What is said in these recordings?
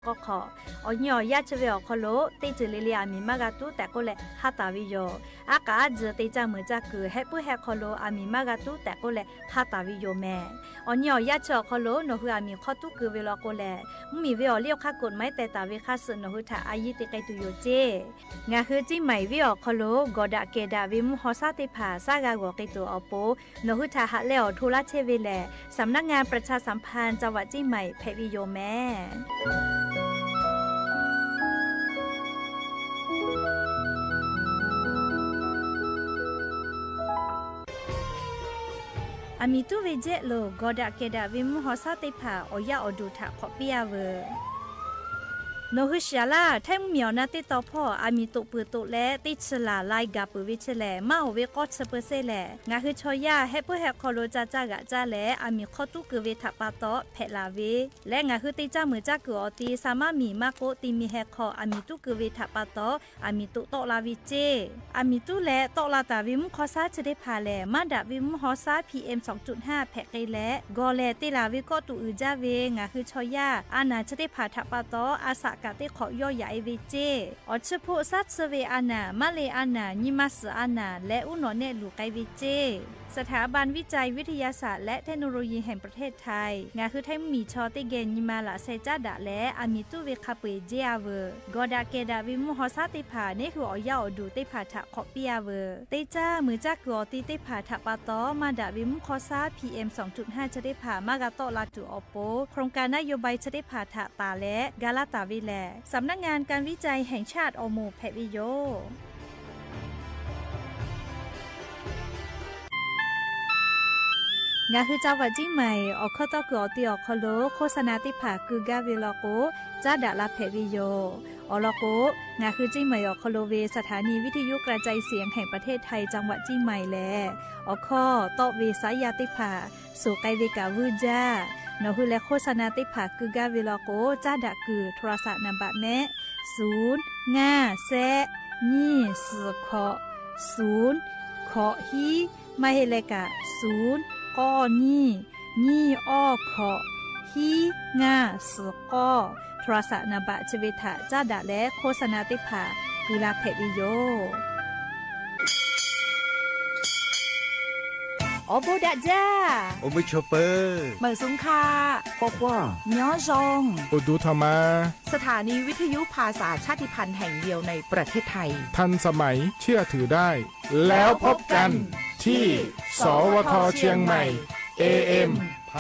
k'awˇ hk'awꞈ. Awˬ nyi awˬ yanˇ chi ve awˬ hk'aw lo teˇ ceuˬ le le aˬ miˍ maˇ g'a tuˉ tehꞈ k'oˆ leh haˉ taˍ ve yoˬ. Aˉ k'aꞈ aˉ tzuhˬ te caˇ meuꞈ caˇ kuiˬ heh puiˉ heh hk'aw lo aˬ miˍ maˇ g'a tuˉ tehꞈ k'oˆ leh haˉ taˍ ve yoˬ mehˍ. Awˬ nyi awˬ yanˇ chi awˬ hk'aw lo nawˬ hui aˬ miˍ hk'awˇ tuˉ keu ve law k'o lehˬ, mvuhˇmiˬ ve awˬ liˇ awˬ hk'aˇ กฎหมาย teh taˍ ve hk'aˇ suh nawˬ hui htaꞈ a yiˇ te k'ai tuˬ yoˬ ceˇ. Ngaˬ hui Ciˇ Maiˍ venˇ awˬ hk'aw lo gawˬ daꞈ kehˬ daꞈ ve mvuhˇ haw shaˉ teˇ hpaˍ shaˉ g'a g'awˬ k'ai tuˬ awˬ pon, nawˬ hui htaꞈ haꞈ leh awˬ hto laˇ chehˇ ve lehˬ, สำนักงานประชาสัมพันธ์จังหวัดเชียงใหม่แพะวิโยแม Aˬ miˍ tuˉ ve jehˆ lo gawˬ daꞈ kehˬ daꞈ ve mvuhˇ haw shaˉ teˇ hpaˍ awˬ yaˇ awˬ duˬ htaꞈ hk'awꞈ piˇ-a veuˬ. Nawˬ hui shiˍ laˇ, htaiˇ mvuhˇmiˬ awˬ na teˇ taw hpawˇ aˬ miˍ toꞈ peuˬ toꞈ leh teˇ chi laˬ lai gaˬ peuˬ ve chi lehˬ, maˇ oˍ ve k'awˇ chi เปอร์เซ็นต์ lehˬ, ngaˬ hui chaw yaˇ heh puiˉ heh hk'aw lo ca caˇ g'aꞈ caˇ leh aˬ miˍ hk'awˇ tuˉ keu ve htaꞈ pa taw hpehꞈ laˬ ve leh, ngaˬ hui te caˇ meuꞈ caˇ kuiˬ awˬ ti sha maˇ miˬ maˇ k'oˆ, ti mi heh hk'aw aˬ miˍ tuˉ keu ve htaꞈ pa taw aˬ miˍ toꞈ tawˆ la ve ceˇ. Aˬ miˍ tuˉ leh tawˆ la taˍ ve mvuhˇ haw shaˉ chi teˇ hpaˍ lehˬ, maˇ daꞈ ve mvuhˇ haw shaˉ พีเอ็มสองจุดห้า hpehꞈ k'ai leh, gawˬ lehˬ te laˬ ve kawˆ tuꞈ uiˍ jaˇ ve ngaˬ hui chaw yaˇ a naˬ chi teˇ hpaˍ htaꞈ pa taw a shaꞈ kaꞈ teˇ hk'awꞈ yawˇ yaꞈ-e ve ceˇ. Awˬ chi hpoˆ shaˉ tsuhˇ ve a naˬ, maˇ le a naˬ, nyi ma suhˍ a naˬ leh uˉ nawꞈ nehˆ luˬ k'ai ve ceˇ. สถาบันวิจัยวิทยาศาสตร์และเทคโนโลยีแห่งประเทศไทย ngaˬ hui htaiˇ mvuhˇmiˬ chaw teˇ geh nyi ma laꞈ sheh caˉ daꞈ leh, aˬ miˍ tuˉ ve hk'a peu-eˬ jeˇ-a veuˬ. Gawˬ daꞈ kehˬ daꞈ ve mvuhˇ haw shaˉ teˇ hpaˍ neˇ hui awˬ yaˇ awˬ duˬ teˇ hpaˍ htaꞈ hk'awꞈ piˇ-a veuˬ. Te caˇ meuꞈ caˇ kuiˬ awˬ ti teˇ hpaˍ htaꞈ pa taw maˇ daꞈ ve mvuhˇ haw shaˉ พีเอ็มสองจุดห้า chi teˇ hpaˍ maˇ g'a tawˆ la tuˬ awˬ pon, โครงการนโยบาย chi teˇ hpaˍ htaꞈ taˍ leh ga laˇ taˍ ve lehˬ, สำนักงานการวิจัยแห่งชาติ awˬ moˍ hpehꞈ ve yoˬ. Ngaˬ hui จังหวัดเชียงใหม่ awˬ hkawˇ tawˇ kuiˬ awˬ ti awˬ hk'aw lo โฆษณา teˇ hpaˍ keu gaˇ ve law k'o, caˉ daꞈ la hpehꞈ ve yoˬ. Awˬ lawn k'o, ngaˬ hui Ciˇ Maiˍ awˬ hk'aw lo ve สถานีวิทยุกระจายเสียงแห่งประเทศไทย จังหวัดเชียงใหม่ lehˬ, awˬ hkawˇ tawˆ ve saˉ yaˇ teˇ hpaˍ suhˍ k'ai ve kaꞈ vuiˇ jaˇ. Nawˬ hui leh โฆษณา teˇ hpaˍ keu gaˇ ve law k'o, caˉ daꞈ kuiˬ โทรศัพท์ นามบัตร mehˆ, suˍ, ngaˇ, shehˆ, nyiˇ, suhˍ hkawꞈ, suˍ, hkawꞈ hiˉ, maˇ heˆ leh kaꞈ suˍ, k'awˇ nyiˇ, nyiˇ awˇ hkawꞈ, hiˉ ngaˇ suhˍ k'awˇ, โทรศัพท์ นามบัตร chi ve htaꞈ caˉ daꞈ leh โฆษณา teˇ hpaˍ keu la hpehꞈ ve yoˬ. Awˬ bon daꞈ jaˇ. Awˬ bon chaw peuˬ. Meuꞈ suˍ hk'a, ขอบคุณ Nyoˉ zhonˇ. Uˬ duˬ htaꞈ ma. สถานีวิทยุภาษาชาติพันธุ์แห่งเดียวในประเทศไทย ทันสมัย เชื่อถือได้ แล้วพบกันที่ สวท เชียงใหม่ เอเอ็ม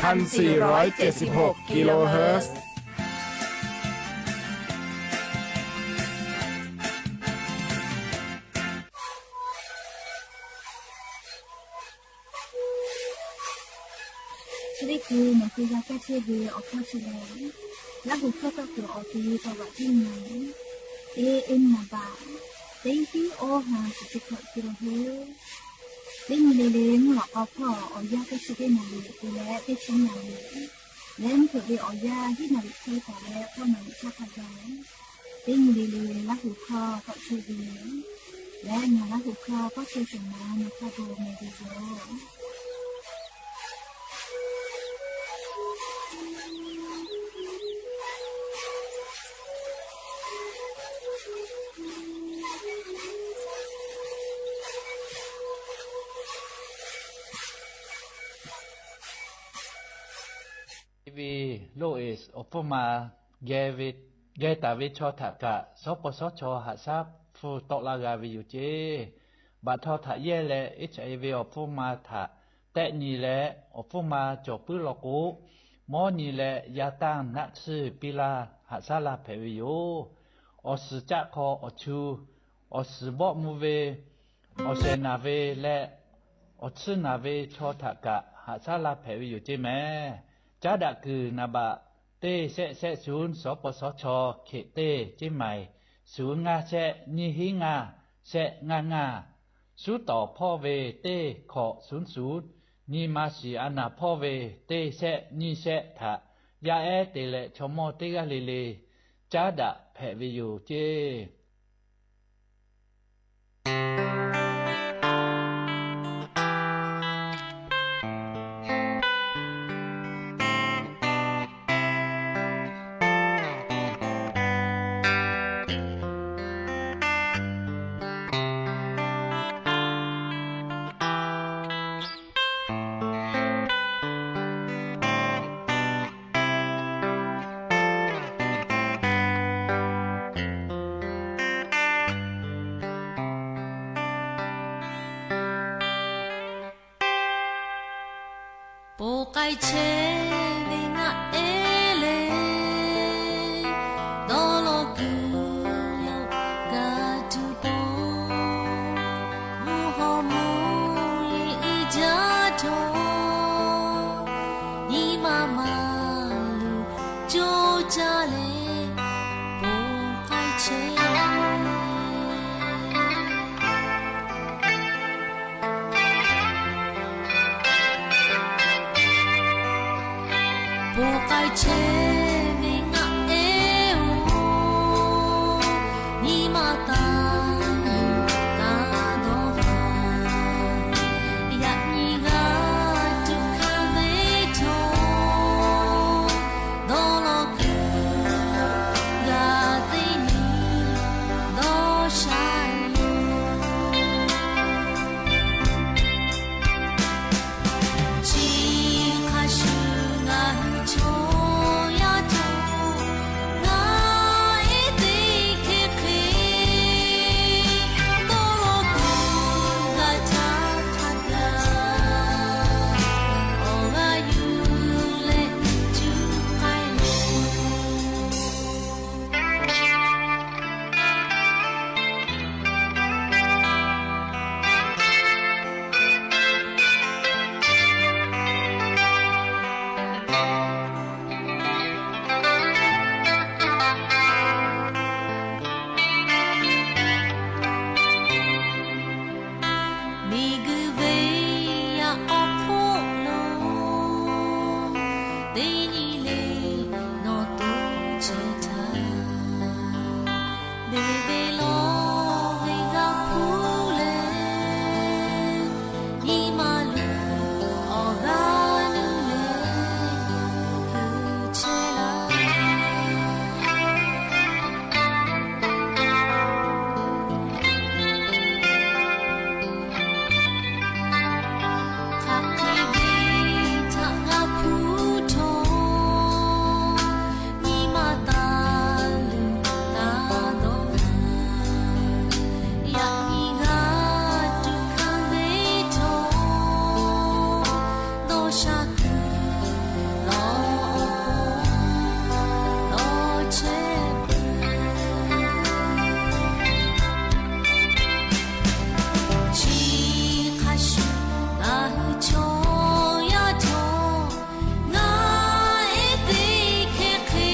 พันสี่ร้อยเจ็ดสิบหก กิโลเฮิรตซ์ Chi teˇ hkui nawˬ hui g'a kaˇ chehˇ ve awˬ hkawˇ chi lehˬ, Laˇ huˍ hkawˇ tawˇ kuiˬ awˬ ti จังหวัดเชียงใหม่ เอเอ็ม namba teˇ hiˉ awˇ ha suhˍ chi hkawꞈ hkui la heuˆ. Teˇ nyi le le mvuhˇ lawꞈ k'aw hpawˇ awˬ yanˇ teˇ chi teˇ naˍ riˍ te leh teˇ chi naˍ riˍ leh mvuhˇ hpeuꞈ ve awˬ yanˇ hiˉ naˍ riˍ hk'e taˍ leh k'awˇ naˍ riˍ hk'aˇ hk'a gaˬ, teˇ nyi le le Laˇ huˍ hkawˇ tawˆ chehˇ ve lehˬ, ngaˬ Laˇ huˍ hkawˇ tawˇ chehˇ shawˍ ma nawˬ hk'a gaˬ mehˍ ve yoˬ. Ve loˇ eˬ awˬ hpfuhˇ ma geh taˍ ve chaw htaꞈ kaꞈ, shawˉ pawˍ shawˉ chaw haꞈ shaˉ hpfuhˇ tawˆ laˇ g'a ve yoˬ ceˇ. Baꞈ htaw htaꞈ yehˇ leh, HIV awˬ hpfuhˇ ma htaꞈ tehˆ nyi leh, awˬ hpfuhˇ ma cawˬ puiˉ law k'o, mawˉ nyi leh yaˇ tanˇ naˆ tsuhˇ piˇ laˇ, haꞈ shaˉ laˇ hpehꞈ ve yoˬ. Awˬ suhˍ caˆ hk'aw awˬ chu, awˬ suhˍ bawˆ mvuh ve, awˬ shehˍ naˬ ve leh awˬ tsuhˇ naˬ ve chaw htaꞈ kaꞈ haꞈ shaˉ laˇ hpehꞈ ve yoˬ ceˇ mehˍ. Caˉ daꞈ kuiˬ naˍ baꞈ teˇ shehˆ shehˆ suˍ, shawˉ pawˍ shawˉ chaw hkeꞈ teˇ ceˇ maiˍ, suˍ ngaˇ shehˆ nyiˇ hiˉ ngaˇ shehˆ ngaˇ ngaˇ. Suˉ tawˍ hpawˇ ve teˇ hkawꞈ suˍ suˍ, nyi ma shiˍ a naˍ hpawˇ ve teˇ shehˆ nyiˇ shehˆ htaꞈ yaˇ ehˉ te leh chaw mawˇ teˇ g'aˇ le le caˉ daꞈ hpehꞈ ve yoˬ ceˇ. k'ai chehˇ ve ngaˆ ehˉ leh, dawˇ law kuiˬ lo g'a tuˬ pon, mvuhˇ haw mvuhˇ yeˬ uiˍ jaˇ htawˇ, nyi ma maˍ luˬ coˇ caˇ leh, bon k'ai chehˇ. Bon k'ai chehˇ ve ngaˆ ehˉ-oˬ, nyi ma taˍ luˬ taˍ dawˇ haˍ, yaꞈ nyi g'a tuꞈ hkanˍ ve htawˇ, dawˇ law kuiˬ g'a teˇ nyi dawˇ sha yoˬ. Chi hk'a shuˍ ngaˬ hui chaw yaˇ htawˇ, ngaˬ ehˉ teˇ hkeh hk'e, dawˇ law kuiˬ g'a htaˇ hk'a gaˬ, awˬ g'aˇ yuˬ leh cuˇ k'ai loˬ. Miˬguiˬ ve yaꞈ k'aw hk'oˆ lo, teˇ nyi le nawˬ to chehˇ htaˇ, beˬ ve lawˬ ve g'a hpuˇ leh, nyi ma luˬ awˬ g'aˇ nuˇ leh hkui chehˇ laˇ. Hk'aˬ hk'e ve htaꞈ g'a hpuˇ htawˇ, nyi ma taˍ luˬ taˍ dawˇ haˍ, yaꞈ nyi g'a tuꞈ hkanˍ ve htawˇ, dawˇ sha kuiˬ lawˬ awˬ pon lawˬ chehˇ peuˬ. Chi hk'a shuˍ ngaˬ hui chaw yaˇ htawˇ, ngaˬ ehˉ teˇ hkeh hk'e,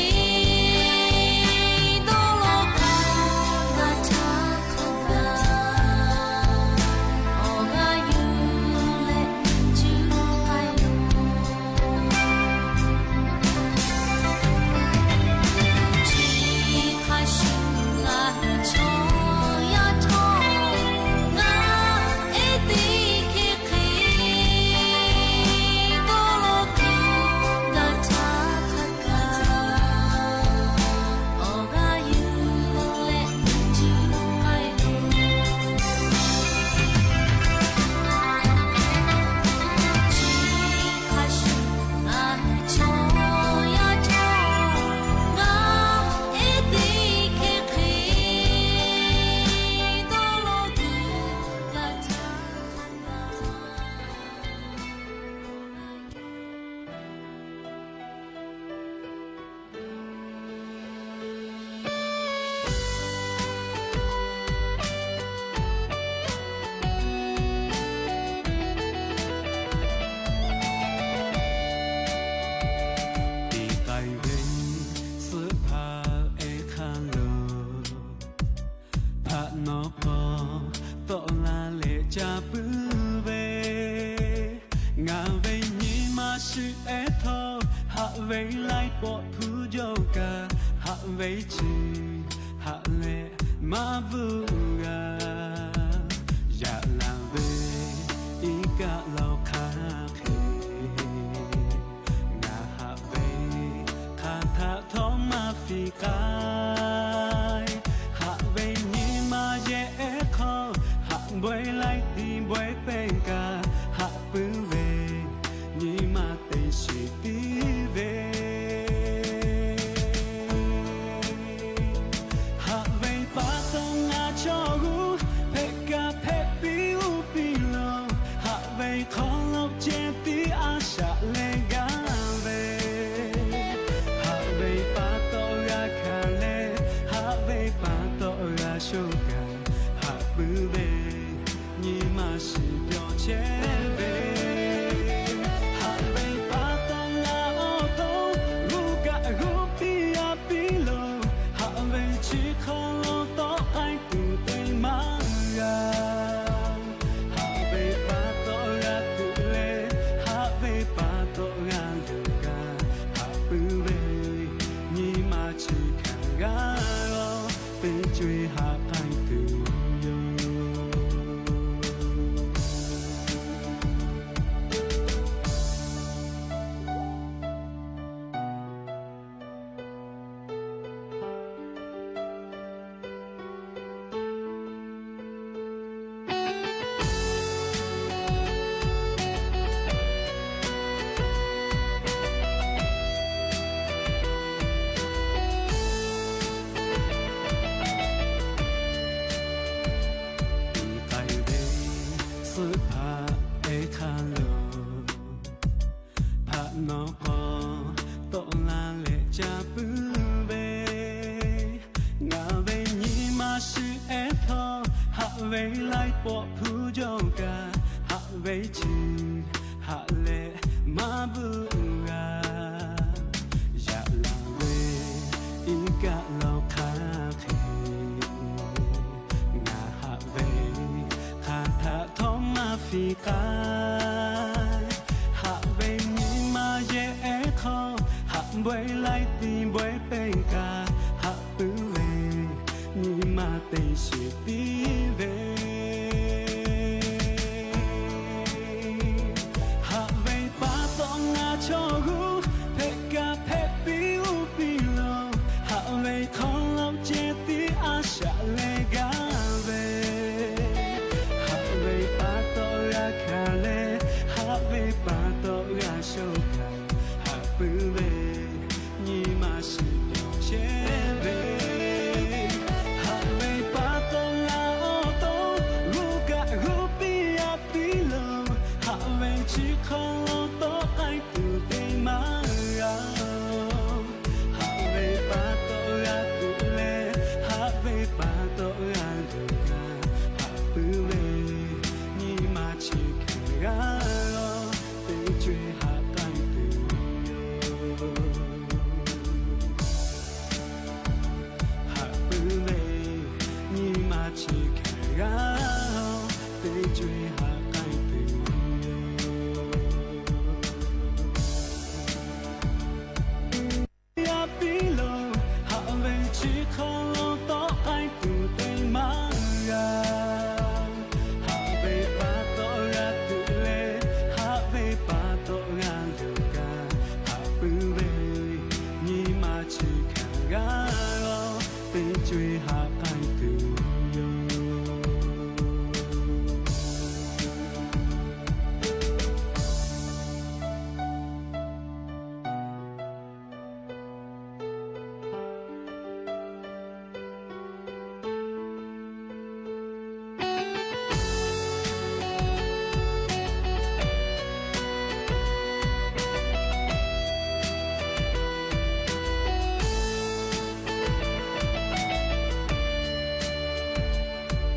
dawˇ law kuiˬ g'a htaˇ hk'a gaˬ, awˬ g'aˇ yuˬ leh cuˇ k'ai loˬ. Chi hk'a shuˍ ngaˬ hui chaw yaˇ htawˇ, ngaˬ ehˉ teˇ hkeh hk'e, dawˇ law kuiˬ g'a htaˇ hk'a gaˬ, awˬ g'aˇ yuˬ leh cuˇ k'ai loˬ. Chi hk'a shuˍ ngaˬ hui chaw yaˇ htawˇ, ngaˬ ehˉ teˇ hkeh hk'e, dawˇ law kuiˬ g'a htaˇ hk'a gaˬ. Tiꞈ k'ai ve suhˆ hpaˇ ehˉ hk'aˇ lo, hpaˆ nawˉ k'aw tawˆ la leh ca puiˉ ve, ngaˬ ve nyi ma shu ehˉ htawˇ, haꞈ ve laiˉ pawˆ hpu jawˇ kaꞈ, haꞈ ve chi haꞈ leh maˇ bvuhˆ g'a. Yaꞈ la ve iˉ kaˆ lawˬ hk'aˇ hk'e, ngaˬ haꞈ ve hk'aˬ htaꞈ htawˇ maˇ fiˍ k'ai. Haꞈ ve nyi ma yehˬ ehˉ hk'aw, haꞈ bawehˇ laiˉ tiˉ bawehˇ pehˇ kaꞈ, haꞈ puiˉ ve nyi ma te shiˍ tiˉ ve. Haꞈ ve pa taw ngaˬ chaw hu teˇ co-e haꞈ k'ai tuˬ yoˬ. Iˉ k'ai ve suhˉ hpaꞈ ehˉ hk'aˇ lo, hpaꞈ nawˉ k'aw tawˆ la leh ca puiˉ ve, ngaˬ ve nyi ma shiˍ ehˉ htawˇ, haꞈ ve laiˉ pawˆ hpu jawˇ kaꞈ, haꞈ ve chi haꞈ leh maˇ bvuhꞈ g'a. Yaꞈ la ve iˉ kaˆ lawˬ hk'a hk'e, ngaˬ haꞈ ve hk'aˬ htaꞈ htawˇ maˇ fiˍ k'ai. Haꞈ ve nyi ma yehˬ ehˉ hk'aw, haꞈ bawehˇ laiˉ tiˉ bawehˇ pehˇ kaꞈ, haꞈ puiˉ ve nyi ma te shiˍ piˇ ve. Haꞈ ve pa taw ngaˬ chaw hu hpehꞈ kaꞈ hpehꞈ piˇ uˉ piˇ lo, haꞈ ve hk'aw lo ceh tiˉ a shaꞈ leh gaˇ ve, haꞈ ve pa taw g'a hkanˍ leh, haꞈ ve pa taw g'a shoˍ kaꞈ, haꞈ puiˉ ve nyi ma shiˍ pyaw chehˇ ve. Haꞈ ve pa taw ngaˬ awˬ to g'uˇ kaꞈ g'uˇ piˇ a piˇ lo, haꞈ ve chi hk'aw lo tawˆ k'ai tuˬ te maˇ g'a. Haꞈ ve pa taw g'a tuˬ leh, haꞈ ve pa taw g'a luˬ kaꞈ, haꞈ puiˉ ve nyi ma chi hk'e g'a lo, teˇ co-e haꞈ k'ai tuˬ yoˬ. Haꞈ puiˉ ve nyi ma chi hk'e g'a lo, teˇ co-e haꞈ k'ai tuˬ yoˬ. Yaˇ piˇ lo, haꞈ ve chi hk'aw lo tawˆ k'ai tuˬ te maˇ g'a. Haꞈ ve pa taw g'a tuˬ leh, haꞈ ve pa taw g'a luˬ kaꞈ, haꞈ puiˉ ve nyi ma chi hkanˍ g'a lo, teˇ co-e haꞈ k'ai tuˬ yoˬ.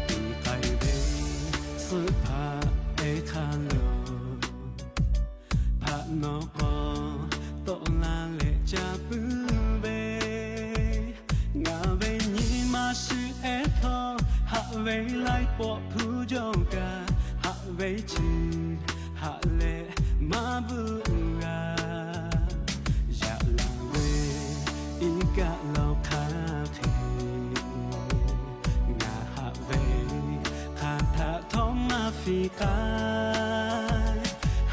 Iˉ k'ai ve suhˉ hpaꞈ ehˉ hk'aˇ lo, hpaꞈ nawˉ k'aw tawˆ la leh ca puiˉ ve, ngaˬ ve nyi ma shiˍ ehˉ htawˇ, haꞈ ve laiˉ pawˆ hpu jawˇ kaꞈ, haꞈ ve chi haꞈ leh maˇ bvuhꞈ g'a. Yaꞈ la ve iˉ kaˆ lawˬ hk'a hk'e, ngaˬ haꞈ ve hk'aˬ htaꞈ htawˇ maˇ fiˍ k'ai.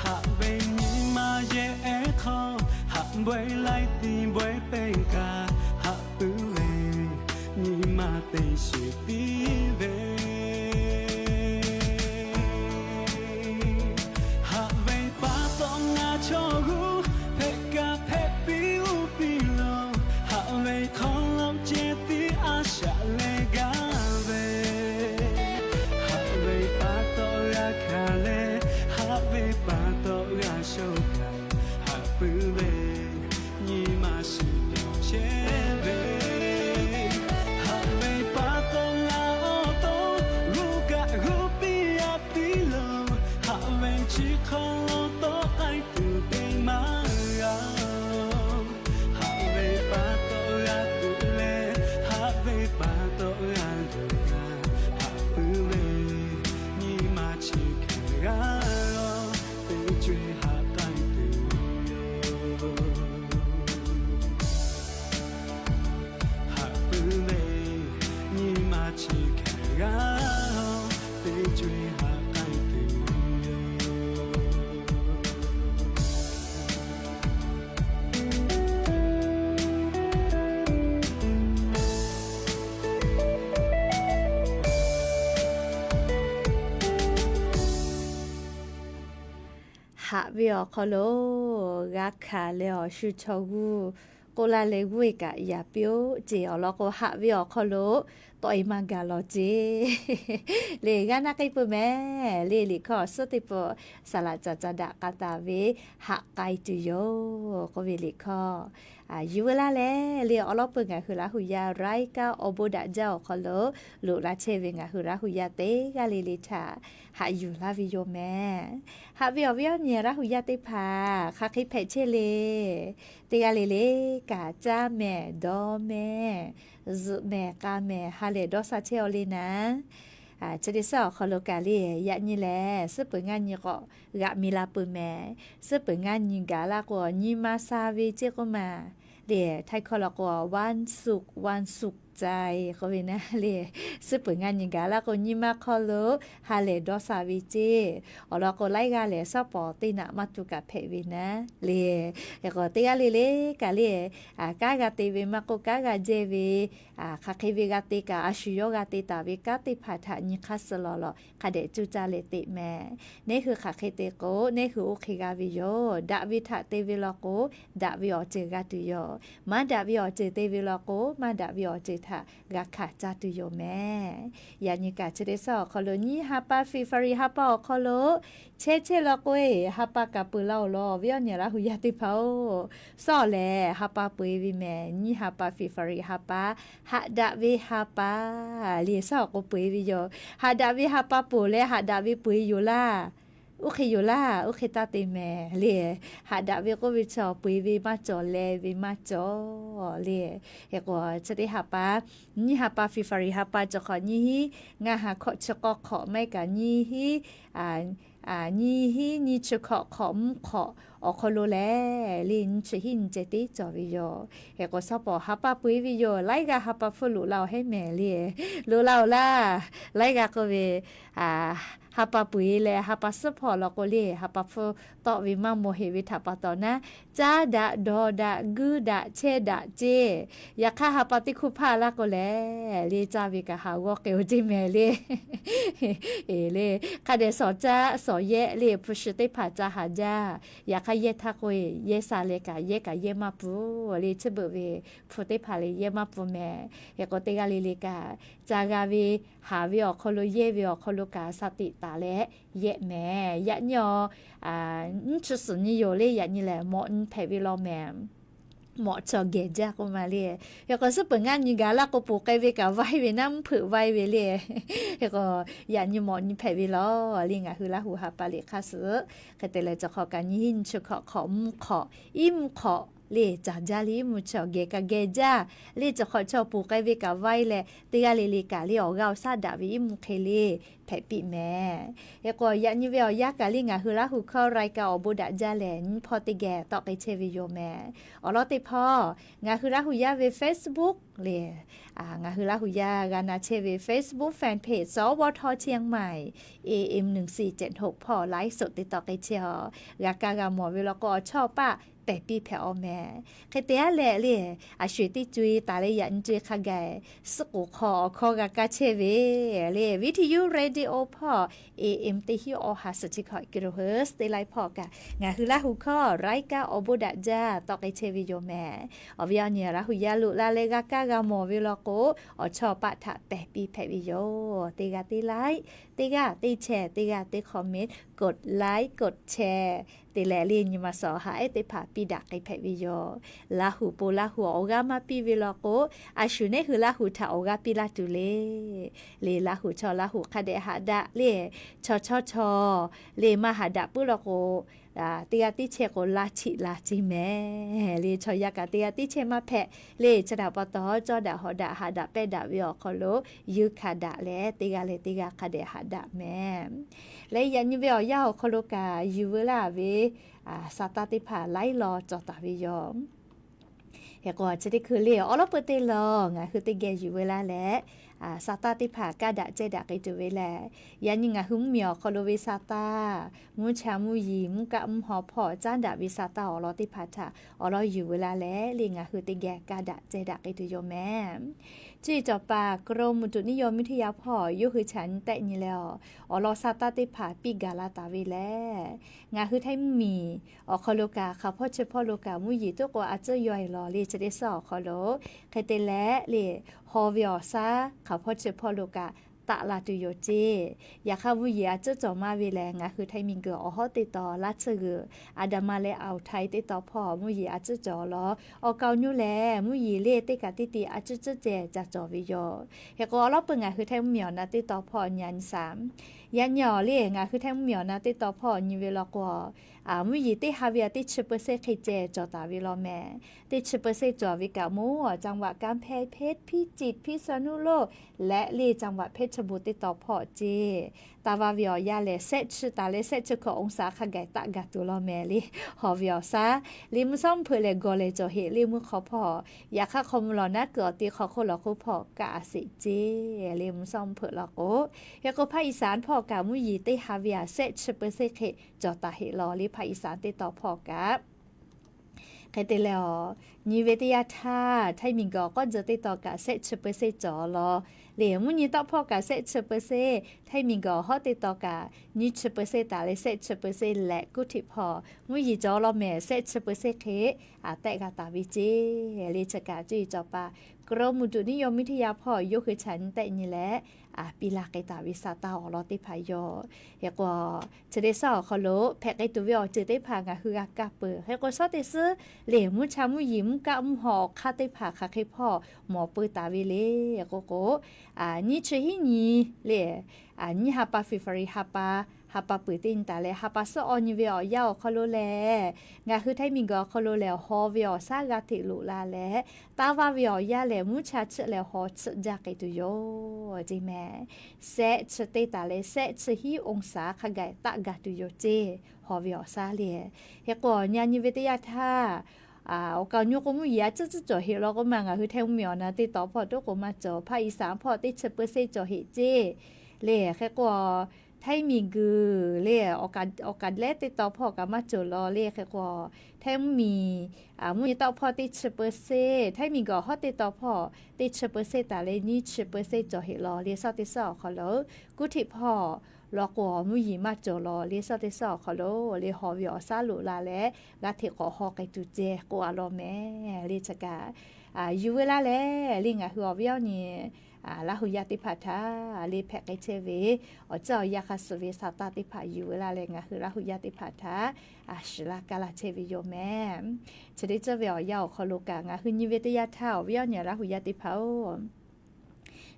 Haꞈ ve nyi ma yehˬ ehˉ hk'aw, haꞈ bawehˇ laiˉ tiˉ bawehˇ pehˇ kaꞈ, haꞈ puiˉ ve nyi ma te shiˍ piˇ ve. Haꞈ ve pa taw ngaˬ chaw hu hpehꞈ kaꞈ hpehꞈ piˇ uˉ piˇ lo, haꞈ ve hk'aw lo ceh tiˉ a shaꞈ leh gaˇ ve, haꞈ ve pa taw g'a hkanˍ leh, haꞈ ve pa taw g'a shoˍ kaꞈ, haꞈ puiˉ ve nyi ma shiˍ pyaw chehˇ ve. Haꞈ ve pa taw ngaˬ G'a teˇ co-e haꞈ k'ai tuˬ yoˬ. Haꞈ ve awˬ hk'aw lo g'a hkanˍ leh awˬ shu chaw g'uˇ k'oˆ laˇ leh g'uˇ-e kaꞈ yaꞈ piˇ-oˆ ceˇ. Awˬ lawn k'o, haꞈ ve awˬ hk'aw lo tawˆ-e maˇ gaˬ lawˬ ceˇ. Lehˬ, g'a naˆ k'ai peuˬ mehˍ. Lehˬ, liꞈ hkawˇ awˬ suhˉ teˇ peuˬ saˍ laꞈ caˍ ca daꞈ k'a taˍ ve, haꞈ k'ai tuˬ yoˬ k'oˆ ve liꞈ hkawˇ yuˬ veu laˇ leh, lehˬ awˬ lawn peuˬ ngaˬ hui Laˇ hu yaˇ รายการ awˬ bon daꞈ jaˇ awˬ hk'aw lo loꞈ la chehˇ ve ngaˬ hui Laˇ hu yaˇ teˇ g'aˇ le le htaꞈ haꞈ yuˬ laˇ ve yoˬ mehˍ. Haꞈ ve awˬ viˉ awˬ nyi Laˇ hu yaˇ teˇ hpaˍ hk'aˬ hk'e hpehꞈ chehˇ le. Teˇ g'aˇ le le kaꞈ caˇ mehˍ, dawˇ mehˍ, zuhꞈ mehˍ, k'a mehˍ, ha lehˬ dawˇ sha chehˇ-aw le naˉ. Chi teˇ suhˉ awˬ hk'aw lo kaꞈ le, yaꞈ nyi lehˬ suhˉ peuˬ ngaˇ nyi k'awꞈ g'aꞈ mi la peuˬ mehˍ. Suhˉ peuˬ ngaˇ nyi gaˬ laˇ k'o, nyi ma sha ve ceˇ k'oˆ ma le. Htaiˇ hkawˇ law k'o, วันศุกร์ วันสุขใจ k'oˆ ve naˉ le. Suhˉ peuˬ ngaˇ nyi gaˬ laˇ k'o, nyi ma hk'aw lo ha lehˬ dawˇ sha ve ceˇ. Awˬ lawn k'o, laiˉ g'aˇ lehˬ shaˉ pawˍ teˇ naꞈ maˇ tuˬ kaꞈ hpehꞈ ve naˉ le. Hk'e k'o, teˇ g'aˇ le le kaꞈ le, kanˉ g'a te ve maˇ k'oˆ, kanˉ g'a jehˇ ve, hk'aˬ hk'e ve g'a te kaꞈ, a shu yawˇ g'a te taˍ ve kanˉ teˇ hpaˍ htaꞈ nyi hk'aˇ suh lawˬ lawˬ hk'a dehꞈ cuˇ caˇ leh teꞈ mehˍ. Neˇ hui hk'aˬ hk'e te k'o, neˇ hui oˇ hk'e g'a ve yoˬ. Daꞈ ve htaꞈ te ve law k'o, daꞈ ve awˬ ceuˬ g'a tuˬ yoˬ. Maˇ daꞈ ve awˬ ceuˬ te ve law k'o, maˇ daꞈ ve awˬ ceuˬ htaꞈ g'a hkanˍ caˇ tuˬ yoˬ mehˍ. Yaꞈ nyi kaꞈ chi teˇ suhˉ awˬ hk'aw lo nyiˇ ha pa Feˍruˍaˍriˍ ha pa awˬ hk'aw lo chehˇ chehˇ law k'o-e, ha pa kaꞈ peuˬ laˇ-oˬ lawˬ, viˉ awˬ nyi Laˇ hu yaˇ teˇ hpaˍ-oˬ. Suhˉ lehˬ, ha pa peuˬ-e ve mehˍ. Nyiˇ ha pa Feˍruˍriˍ ha pa, haꞈ daꞈ ve ha pa le. Suhˉ awˬ k'o peuˬ-e ve yoˬ. Haꞈ daꞈ ve ha pa peuˬ leh, haꞈ daꞈ ve peuˬ-e yoˬ laˇ. Oˇ hk'e yoˬ laˇ, oˇ hk'e taˇ te mehˍ le. Haꞈ daꞈ ve k'oˆ ve chi peuˬ-e ve maˇ cawˬ, leh ve maˇ cawˬ le. Hk'e k'o, chi teˇ ha pa, nyiˇ ha pa Feˍruˍriˍ ha pa cawˬ hk'awꞈ nyiˇ hinˉ ngaˇ ha hkawꞈ chi k'awˇ hk'awꞈ maˇ heˆ kaꞈ nyiˇ hinˉ, nyiˇ hinˉ nyiˇ chi hkawꞈ hk'awꞈ mvuhˇ hk'awꞈ awˬ hk'aw lo lehˬ le, nyiˇ chi hiˉ nyiˇ ceh teˇ cawˬ ve yoˬ. Hk'e k'o, shaˉ pawˍ ha pa peuˬ-e ve yoˬ. Laiˉ g'aˇ ha pa hpfuhˇ loꞈ la-oˬ heˉ mehˍ le. Loꞈ la-oˬ laˇ. Laiˉ g'aˇ k'oˆ ve, ha pa peuˬ-e leh ha pa suhˉ hpawˇ law k'o le, ha pa hpfuhˇ tawˆ ve maˇ mawˬ heˆ ve htaꞈ pa taw naˉ, caˇ daꞈ, dawˬ daꞈ, guiˇ daꞈ, chehˇ daꞈ ceˇ. Yaꞈ hk'aˇ, ha pa teˇ hkuˇ hpaˇ laˇ k'o lehˬ le, caˇ ve kaꞈ haˍ g'awˇ k'ai-oˬ ceˇ mehˍ le. Eˬ le, hk'a dehꞈ shawˍ caˇ shawˍ yehˆ le, hpu shi teˇ hpaˍ ca haˍ jaˇ. Yaꞈ hk'aˇ, yehˇ htaˇ k'oˆ-e, yehˇ sha leh kaꞈ yehˇ kaꞈ yehˇ maˇ pfuhˇ le. Chi beuꞈ ve hpu teˇ hpaˍ le yehˇ maˇ pfuhˇ mehˍ. Hk'e k'o, teˇ g'aˇ le le kaꞈ ca g'a ve, haˍ ve awˬ hk'aw lo, yehˇ ve awˬ hk'aw lo kaꞈ sha tiꞈ taˍ leh yehˆ mehˍ. Yaꞈ nyi-aˬ, nyiˇ chi suhˍ nyi yoˬ le. Yaꞈ nyi lehˬ, mawꞈ nyi hpehꞈ ve law mehˍ. Mawꞈ chaw gehˬ jaˇ k'oˆ ma le. Hk'e k'o, suhˉ peuˬ ngaˇ nyi gaˬ laˇ k'o, poˬ k'ai ve kaꞈ vaiˇ ve naˉ, mvuhˇ hpeuꞈ vaiˇ ve le. Hk'e k'o, yaꞈ nyi mawꞈ nyi hpehꞈ ve law le. Ngaˬ hui Laˇ hu ha pa liꞈ hk'aˇ suh, hk'e te leh cawˬ hk'awꞈ kaꞈ nyiˇ hinˉ nyiˇ chi hkawꞈ hk'awꞈ mvuhˇ hk'awꞈ, iˉ mvuhˇ hk'awꞈ le, caˍ jaˇ le, iˉ mvuhˇ chi awˬ gehˬ kaꞈ gehˬ jaˇ le. Cawˬ hk'awꞈ chaw poˬ k'ai ve kaꞈ vaiˇ leh, teˇ g'aˇ le le kaꞈ le awˬ g'aˇ awˬ shaˉ daꞈ ve iˉ mvuhˇ hk'e le hpehꞈ piˇ mehˍ. Hk'e k'o, yaꞈ nyi ve awˬ yanˇ kaꞈ le ngaˬ hui Laˇ hu hkawˇ รายการ awˬ bon daꞈ jaˇ lehˬ, nyiˇ hpawˇ teˇ geh tawˆ k'ai chehˇ ve yoˬ mehˍ. Awˬ lawn teˇ hpawˇ, ngaˬ hui Laˇ hu yaˇ ve Facebook le, ngaˬ hui Laˇ hu yaˇ g'a na chehˇ ve Facebook fan page สวท เชียงใหม่ เอเอ็ม หนึ่งสี่เจ็ดหก hpawˇ ไลฟ์สด te tawˆ k'ai chehˇ-aw. G'a kaˇ g'a mawˬ ve law k'o, awˬ chawˇ paˆ pehˬ piˇ hpehꞈ-aw mehˍ. Hk'e te-a leh le, a sho-eˬ teˇ co-e taˍ leh yaꞈ nyi co-e hk'a gaˬ, suhˆ k'oˍ hk'aw awˬ hkawˇ g'a kaˇ chehˇ ve le, วิทยุ radio hpawˇ เอเอ็ม teˇ hinˉ awˬ ha suhˍ chi hkawꞈ กิโลเฮิรตซ์ teˇ ไลฟ์ hpawˇ kaꞈ ngaˬ hui Laˇ hu hkawˇ รายการ awˬ bon daꞈ jaˇ tawˆ k'ai chehˇ ve yoˬ mehˍ. Awˬ viˉ awˬ nyi Laˇ hu yaˇ loꞈ la leh g'a kaˇ g'a mawˬ ve law k'o, awˬ chawˇ paˆ htaꞈ pehˬ piˇ hpehꞈ ve yoˬ. Teˇ g'aˇ teˇ ไลค์, teˇ g'aˇ teˇ แชร์, teˇ g'aˇ teˇ comment, กดไลค์ กดแชร์ te leh le, nyi ma suhˍ awˬ ha ehˉ teˇ hpaˍ piˇ daꞈ k'ai hpehꞈ ve yoˬ. Laˇ hu po Laˇ hu awˬ g'aˇ maˇ piˇ ve law k'o, a shu neˇ hui Laˇ hu htaꞈ awˬ g'aˇ piˇ laˇ tuˬ le. Le Laˇ hu chaw Laˇ hu hk'a dehꞈ haꞈ daꞈ le, chaw chaw chaw le maˇ haꞈ daꞈ puiˉ law k'o, teˇ g'aˇ teˇ แชร์ k'o laˇ chiˆ la ceˇ mehˍ. Le chaw yaˇ kaꞈ teˇ g'aˇ teˇ แชร์ maˇ hpehꞈ le, chi htaꞈ pa taw cawˇ daꞈ hawˍ daꞈ haꞈ daꞈ pehˇ daꞈ ve awˬ hk'aw lo yuˬ hkanˍ daꞈ leh, teˇ g'aˇ leh teˇ g'aˇ hk'a dehꞈ haꞈ daꞈ mehˍ. Leh yaꞈ nyi ve awˬ yanˇ awˬ hk'aw lo kaꞈ yuˬ veu laˇ ve sa taˇ teˇ hpaˍ laiˉ law cawˬ taˍ ve yoˬ. Hk'e k'o chi teˇ hkui le awˬ lawn peuˬ teˇ lawn ngaˬ hui teˇ geh yuˬ veu laˇ leh, sa tanˇ teˇ hpaˍ kaˇ daꞈ ceh daꞈ k'ai tuˬ ve lehˬ, yaꞈ nyi ngaˬ hui mvuhˇmiˬ awˬ hk'aw lo ve sa tanˇ, mvuhˇ cha mvuhˇ yeˬ mvuhˇ kaˆ mvuhˇ haw hpawˇ caˉ daꞈ ve sa tanˇ awˬ lawn teˇ hpaˍ htaꞈ awˬ lawn yuˬ veu laˇ leh le ngaˬ hui teˇ geh kaˇ daꞈ ceh daꞈ k'ai tuˬ yoˬ mehˍ. Cuˇ yiˍ cawˬ paˍ กรมอุตุนิยมวิทยา hpawˇ yawˇ hui chaꞈ nyi tehˆ nyi leh, awˬ lawn sa tanˇ teˇ hpaˍ piˇ gaˬ la taˍ ve lehˬ, ngaˬ hui Htaiˇ mvuhˇmiˬ awˬ hk'aw lo kaꞈ hk'aˬ hpawˇ chi hpawˇ lo kaꞈ mvuhˇ yeˬ tuˉ k'o a tcuhˉ yaw e lawˬ le chi teˇ suhˉ awˬ hk'aw lo, hk'e te leh le haw ve awˬ saˉ hk'aˬ hpawˇ chi hpawˇ lo kaꞈ taˆ la tuˬ yoˬ ceˇ. Yaꞈ hk'aˇ mvuhˇ yeˬ a tcuhˉ cawˬ maˇ ve lehˬ, ngaˬ hui Htaiˇ miˬguiˬ awˬ hawˉ teˇ tawn laˇ tsuhˇ g'uiˬ, Andaman leh Altay teˇ tawn hpawˇ mvuhˇ yeˬ a tcuhˉ cawˬ lawˬ. Awˬ kaoˬ nyoˇ lehˬ mvuhˇ yeˬ le teˇ kaꞈ teˇ ti a tcuhˉ tcuhˉ ceh ca cawˬ ve yoˬ. Hk'e k'o awˬ lawn peuˬ ngaˬ hui Htaiˇ mvuhˇmiˬ awˬ na teˇ tawn hpawˇ nyi a nyi saˍ. Yaꞈ nyi awˬ le ngaˬ hui Htaiˇ mvuhˇmiˬ awˬ na teˇ tawn hpawˇ nyi ve law k'o, mvuhˇ yeˬ teˇ ha ve a teˇ chi เปอร์เซ็นต์ hk'e ceh cawˬ taˍ ve law mehˍ. Teˇ chi เปอร์เซ็นต์ cawˬ ve kaꞈ mawˇ จังหวัดกำแพงเพชร พิจิตร พิษณุโลก leh le จังหวัดเพชรบูรณ์ teˇ tawn hpawˇ ceˇ. Taˇ va ve awˬ yanˇ lehˬ, sehˆ chi taˍ leh sehˆ chi hkawꞈ องศา hk'a gaˬ taˆ gaˬ tuˬ law mehˍ le. Haw ve awˬ saˉ le mvuhˇ shawˉ mvuhˇ hpeuꞈ lehˬ gawˬ lehˬ cawˬ heꞈ le mvuhˇ hk'aw hpawˇ, yaꞈ hk'aˇ hk'aw mvuh lawˬ naˉ kuiˬ awˬ te hk'aw hk'oˆ lawˬ hk'oˆ hpawˇ kaˆ a sheˍ ceˇ le mvuhˇ shawˉ mvuhˇ hpeuꞈ law k'o. Hk'e k'o ภาคอีสาน hpawˇ kaꞈ mvuhˇ yeˬ teˇ ha ve a sehˆ chi เปอร์เซ็นต์ hk'e cawˬ taˍ heꞈ lawˬ le ภาคอีสาน teˇ tawn hpawˇ kaꞈ. Hk'e te leh awˬ, nyi ve teˇ yanˇ htaˇ Htaiˇ miˬguiˬ awˬ k'awˇ tzuh teˇ tawn kaꞈ sehˆ chi เปอร์เซ็นต์ cawˬ lawˬ le. Mvuhˇ nyi tawˆ hpawˇ kaꞈ sehˆ chi เปอร์เซ็นต์, Htaiˇ miˬguiˬ awˬ hawˉ teˇ tawn kaꞈ nyiˇ chi เปอร์เซ็นต์ taˍ leh sehˆ chi เปอร์เซ็นต์ leh kuˇ htiꞈ hpawˇ mvuhˇ yeˬ cawˬ law mehˍ sehˆ chi เปอร์เซ็นต์ hk'e tehˆ g'a taˍ ve ceˇ le. Chi kaꞈ cuˇ yiˍ cawˬ paˍ กรมอุตุนิยมวิทยา hpawˇ yawˇ hui chaꞈ nyi tehˆ nyi leh, piˇ laˇ k'ai taˍ ve sa tanˇ awˬ lawn teˇ hpaˍ yoˬ. Hk'e k'o, chi teˇ suhˉ awˬ hk'aw lo hpehꞈ k'ai tuˬ ve awˬ ceuˬ teˇ hpaˍ ngaˬ hui g'a kaˇ peuˬ. Hk'e k'o, shawˉ teˇ suhˉ le mvuhˇ cha mvuhˇ yeˬ mvuhˇ kaˆ mvuhˇ haw awˬ hk'aˇ teˇ hpaˍ hk'aˬ hk'e hpawˇ mawˬ peu taˍ ve le. K'o k'o, nyiˇ chi hiˉ nyi le, nyiˇ ha pa February ha pa, ha pa peuˬ teˇ nyi taˍ leh ha pa suhˉ awˬ nyi ve awˬ yanˇ awˬ hk'aw lo lehˬ, ngaˬ hui Htaiˇ miˬguiˬ awˬ hk'aw lo lehˬ haw ve awˬ saˉ g'a hteꞈ loꞈ la leh, taˇ va ve awˬ yanˇ lehˬ mvuhˇ cha chiˆ leh haw chiˆ jaˇ k'ai tuˬ yoˬ ceˇ mehˍ. Sehˆ chi teˇ taˍ leh sehˆ chi hiˉ องศา hk'a gaˬ taˆ gaˬ tuˬ yoˬ ceˇ. Haw ve awˬ saˉ le. Hk'e k'o, nyi nyi ve teˇ yanˇ htaˇ, awˬ kaoˬ nyoˇ k'o mvuhˇ yeˬ a tcuhˉ tcuhˉ cawˬ heꞈ law k'oˆ ma, ngaˬ hui Htaiˇ mvuhˇmiˬ awˬ na teˇ tawn hpawˇ tuˉ k'o maˇ cawˬ. ภาคอีสาน hpawˇ teˇ chi เปอร์เซ็นต์ cawˬ heꞈ ceˇ le. Hk'e k'o, Htaiˇ miˬguiˬ le awˬ kaꞈ lehˉ teˇ tawn hpawˇ kaꞈ maˇ cawˬ law le. Hk'e k'o, Htaiˇ mvuhˇmiˬ mvuhˇ nyi tawˆ hpawˇ teˇ chi เปอร์เซ็นต์, Htaiˇ miˬguiˬ awˬ hawˉ teˇ tawn hpawˇ teˇ chi เปอร์เซ็นต์ taˍ leh nyiˇ chi เปอร์เซ็นต์ cawˬ heꞈ law le. Shawˉ teˇ suhˉ awˬ hk'aw lo kuˇ htiꞈ hpawˇ law k'o mvuhˇ yeˬ maˇ cawˬ law le. Shawˉ teˇ suhˉ awˬ hk'aw lo le haw ve awˬ saˉ loꞈ la leh g'a hteꞈ k'awꞈ haw k'ai tuˬ ceh k'oˆ a law mehˍ le. Chi kaꞈ yuˬ veu laˇ leh le ngaˬ hui awˬ viˉ awˬ nyi Laˇ hu yaˇ teˇ hpaˍ htaꞈ le hpehꞈ k'ai chehˇ ve awˬ ceuˬ awˬ yanˇ hk'a suh ve sa tanˇ teˇ hpaˍ yuˬ veu laˇ leh ngaˬ hui Laˇ hu yaˇ teˇ hpaˍ htaꞈ shiˍ laˇ kaˇ laˇ chehˇ ve yoˬ mehˍ. Chi teˇ ceuˬ ve awˬ yanˇ awˬ hk'aw lo kaꞈ ngaˬ hui nyi ve teˇ yanˇ htaˇ awˬ viˉ awˬ nyi Laˇ hu yaˇ teˇ hpaˍ-oˬ,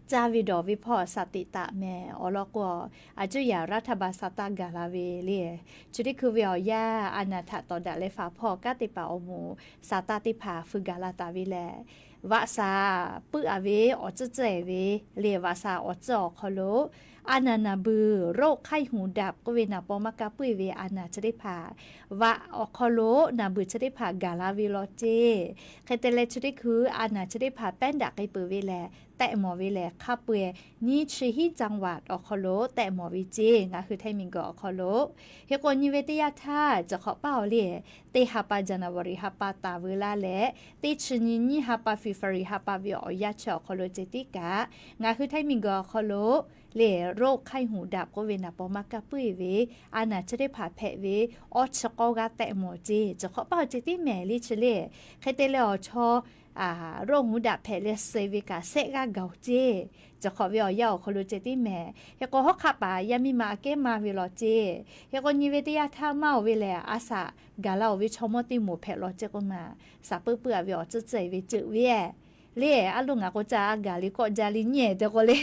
caˇ ve dawˬ ve hpawˇ sa teꞈ taˍ mehˍ. Awˬ lawn k'o, a cuˇ yaꞈ รัฐบาล sa tanˇ gaˬ la ve le. Chi teˇ hkui ve awˬ yanˇ a naˍ htaꞈ tawˍ daꞈ leh faˍ hpawˇ kanˉ teˇ hpaˍ awˬ moˍ sa tanˇ teˇ hpaˍ feu gaˬ la taˍ ve lehˬ, vaꞈ saˍ puiˉ a ve awˬ tcuhˉ tcuhˉ e ve le. Vaꞈ saˍ awˬ tcuhˉ awˬ hk'aw lo a naˍ naˍ beuˬ โรคไข้หูดับ k'oˆ ve naˍ paw maˇ kaˇ puiˉ ve a naˍ chi teˇ hpaˍ, vaꞈ awˬ hk'aw lo naˍ beuˬ chi teˇ hpaˍ gaˬ la ve law ceˇ. Hk'e te leh chi teˇ hkui a naˍ chi teˇ hpaˍ pehˉ daꞈ k'ai peuˬ ve lehˬ, tehˆ mawˬ ve lehˬ hk'a peu-eˬ nyiˇ chi hiˉ จังหวัด awˬ hk'aw lo tehˆ mawˬ ve ceˇ ngaˬ hui Htaiˇ miˬguiˬ awˬ hk'aw lo. Hk'e k'o nyi ve teˇ yanˇ htaˇ, ciˬ hk'awꞈ paˇ awˬ le, teˇ ha pa January ha pa taˍ veu laˇ leh, teˇ chi nyi nyiˇ ha pa February ha pa ve awˬ yanˇ chi awˬ hk'aw lo ceh tiˉ kaꞈ, ngaˬ hui Htaiˇ miˬguiˬ awˬ hk'aw lo le โรคไข้หูดับ k'oˆ ve naˍ paw maˇ kaˇ puiˉ ve a naˍ chi teˇ hpaˍ hpehꞈ ve awˇ chi k'awˇ g'aˇ tehˆ mawˬ ceˇ. Ciˬ hk'awꞈ paˇ awˬ ceh tiˉ mehˍ le chi le. Hk'e te leh awˬ chaw โรคหูดับ hpehꞈ leh suh ve kaꞈ sehˆ g'aˇ gaˬ-oˬ ceˇ. Ciˬ hk'awꞈ ve awˬ yanˇ awˬ hk'aw lo ceh tiˉ mehˍ. Hk'e k'o hawˉ hk'aˆ paˍ yaˇ miˇ ma aꞈ kehˉ maˇ ve law ceˇ. Hk'e k'o nyi ve teˇ yanˇ htaˇ maˇ oˬ ve lehˬ, a shaꞈ gaˬ la-oˬ ve chaw mawˇ teˇ moˍ hpehꞈ law ceˇ k'oˆ ma. Saˍ puiˉ puiˉ a ve awˬ tcuhˉ tcuhˉ e ve ceuˬ ve le. A loˇ ngaˬ k'o ca a gaˬ le kawˆ ja le nyi te k'o le,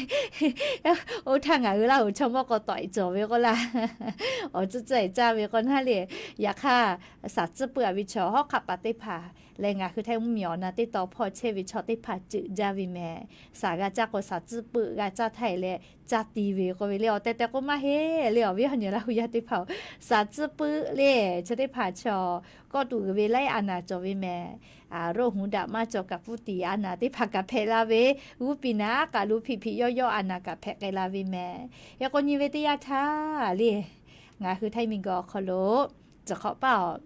oˇ htaˇ ngaˬ hui Laˇ huˍ chaw mawˇ k'aw tawꞈ e cawˬ ve k'oˆ laˇ. Awˬ tcuhˉ tcuhˉ e caˇ ve k'o naˉ le. Yaꞈ hk'aˇ, saˍ tcuhˉ puiˉ a ve chaw hawˉ hk'aˆ paˍ teˇ hpaˍ leh ngaˬ hui Htaiˇ mvuhˇmiˬ awˬ na teˇ taw hpawˇ chehˇ ve chaw teˇ hpaˍ ceuˬ jaˇ ve mehˍ. Saˍ g'a caˇ k'o, saˍ tcuhˉ puiˆ g'a caˇ htaˇ e leh caˇ ti ve k'oˆ ve le. Awˬ tehˬ tehˬ k'oˆ maˇ heˆ le. Awˬ viˉ awˬ nyi Laˇ hu yaˇ teˇ hpaˍ-oˬ, saˍ tcuhˉ puiˆ le, chi teˇ hpaˍ chaw kawˆ tuˬ uiˍ ve laiˉ a naˍ cawˬ ve mehˍ. Roˆ huˍ daꞈ maˇ cawˬ kaꞈ pfuhˇ tiˍ a naˍ teˇ hpaˍ kaꞈ hpehꞈ la ve, g'uˇ piˍ naˍ aˉ k'aꞈ lu hpiꞈ hpiꞈ yawˇ yawˇ a naˍ kaꞈ hpehꞈ k'ai la ve mehˍ. Yaꞈ k'o nyi ve teˇ yanˇ htaˇ le, ngaˬ hui Htaiˇ miˬguiˬ awˬ hk'aw lo tcuhˬ hk'awꞈ paˇ awˬ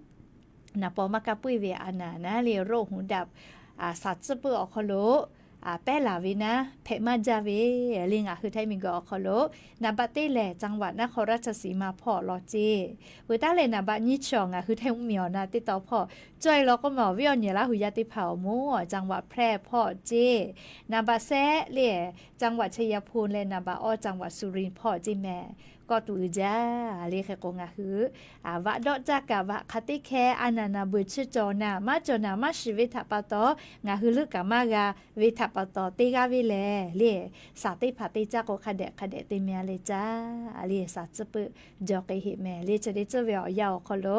naˍ paw maˇ kaˇ puiˉ ve a naˍ naˉ le, roˆ huˍ daꞈ saˍ tcuhˉ puiˆ awˬ hk'aw lo pehˉ laˬ ve naˉ hpehꞈ maˇ jaˇ ve le. Ngaˬ hui Htaiˇ miˬguiˬ awˬ hk'aw lo နံပါတ် teˇ lehˬ จังหวัดนครราชสีมา hpawˇ law ceˇ. Veuˬ taˉ lehˬ နံပါတ် nyiˇ chi awˬ ngaˬ hui Htaiˇ mvuhˇmiˬ awˬ na teˇ taw hpawˇ caweh law k'oˆ ma, awˬ viˉ awˬ nyi Laˇ hu yaˇ teˇ hpaˍ awˬ moˍ จังหวัดแพร่ hpawˇ ceˇ. นံပါတ် sehˆ le, จังหวัดชัยภูมิ leh นံပါတ် awˇ จังหวัดสุรินทร์ hpawˇ ceˇ mehˍ. Kawˆ tuˬ uiˍ jaˇ le. Hk'e k'o ngaˬ hui vaꞈ dawˆ caˇ kaꞈ vaꞈ hk'a teˇ hkeh a naˍ naˍ beuˬ chi cawˬ naˍ maˇ cawˬ naˍ maˇ shiˍ ve htaꞈ pa taw, ngaˬ hui leuˆ kaꞈ maˇ g'a ve htaꞈ pa taw, teˇ g'aˇ ve lehˬ le, saˍ teˇ hpaˍ te caˇ k'o hk'a dehꞈ hk'a dehꞈ te meh a le caˇ le, saˍ tcuhˉ puiˆ jaw k'ai heꞈ mehˍ le. Chi te tcuhˇ ve awˬ yanˇ awˬ hk'aw lo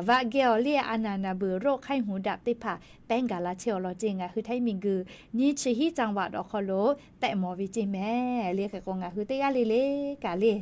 vaꞈ geh awˬ le a naˍ naˍ beuˬ roˆ hk'aiˇ huˍ daꞈ teˇ hpaˍ pehˉ gaˬ la chehˇ awˬ lawn ceˇ. Ngaˬ hui Htaiˇ miˬguiˬ nyiˇ chi hiˉ จังหวัด awˬ hk'aw lo tehꞈ mawˬ ve ceˇ mehˍ le. Hk'e k'o ngaˬ hui teˇ g'aˇ le le kaꞈ le,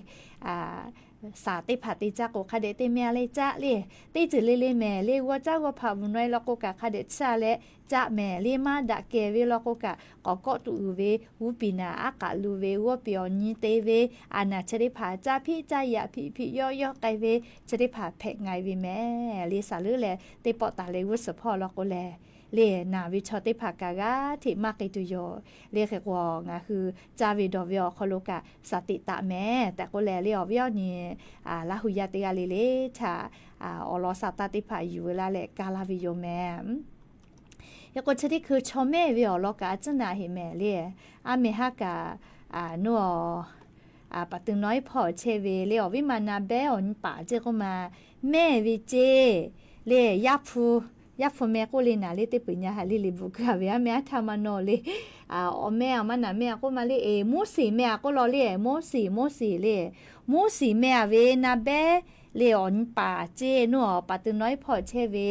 saˍ teˇ hpaˍ te caˇ k'o hk'a dehꞈ te meh a le caˇ le. Teˇ ceuˬ le le mehˍ le, g'aw caˇ g'aw hpaꞈ mvuhˬ naw e law k'o kaꞈ hk'a dehꞈ chiˇ a leh caˇ mehˍ le. Maˇ daꞈ kehˬ ve law k'o kaꞈ k'awꞈ kawˆ tuˬ uiˍ ve, g'uˇ piˍ naˍ aˉ k'aꞈ lu ve, g'awˇ piˍ awˬ nyi te ve, a naˍ chi teˇ hpaˍ caˇ hpiˆ caˇ yaꞈ hpiꞈ hpiꞈ yawˇ yawˇ k'ai ve, chi teˇ hpaˍ hpehꞈ nga e ve mehˍ le. Saˍ leuˉ leh teˇ pawˆ taˍ leh g'uˇ suhˍ hpawˇ law k'o lehˬ le, naˬ ve chaw teˇ hpaˍ kaꞈ g'aˇ hteꞈ maˇ k'ai tuˬ yoˬ le. Hk'e k'o ngaˬ hui caˇ ve dawˬ ve awˬ hk'aw lo kaꞈ saˍ teꞈ taˍ mehˍ tehꞈ k'oˆ leh le, awˬ viˉ awˬ nyi Laˇ hu yaˇ teˇ g'aˇ le le htaꞈ awˬ lawn saˍ taˇ teˇ hpaˍ yuˬ ve laˇ leh kaˇ laˇ ve yoˬ mehˍ. Hk'e k'o chi teˇ hkui chaw mehˆ ve awˬ lawn kaꞈ a tcuhˉ naˍ heꞈ mehˍ le. Aˉ meh haˉ kaꞈ nuˇ awˬ ปากตึงน้อย hpawˇ chehˇ ve le, awˬ viˉ ma na behˉ awˬ nyi paˍ ceˇ k'oˆ ma, mehˆ ve ceˇ le. Yaˇ hpu, yaˇ hpu meh k'oˆ le naˍ le, teˇ peuˬ nyi haꞈ le le bvuhꞈ keu a ve aˉ meh aˉ htaˇ maˇ nawˇ le. Awˬ meh a maˇ naˍ meh a k'oˆ ma le, e Moˉseˍ meh a k'oˆ law le, Moˉseˍ, Moˉseˍ le. Moˉseˍ meh a ve na behˉ le awˬ nyi paˍ ceˇ nuˇ awˬ ปากตึงน้อย hpawˇ chehˇ ve,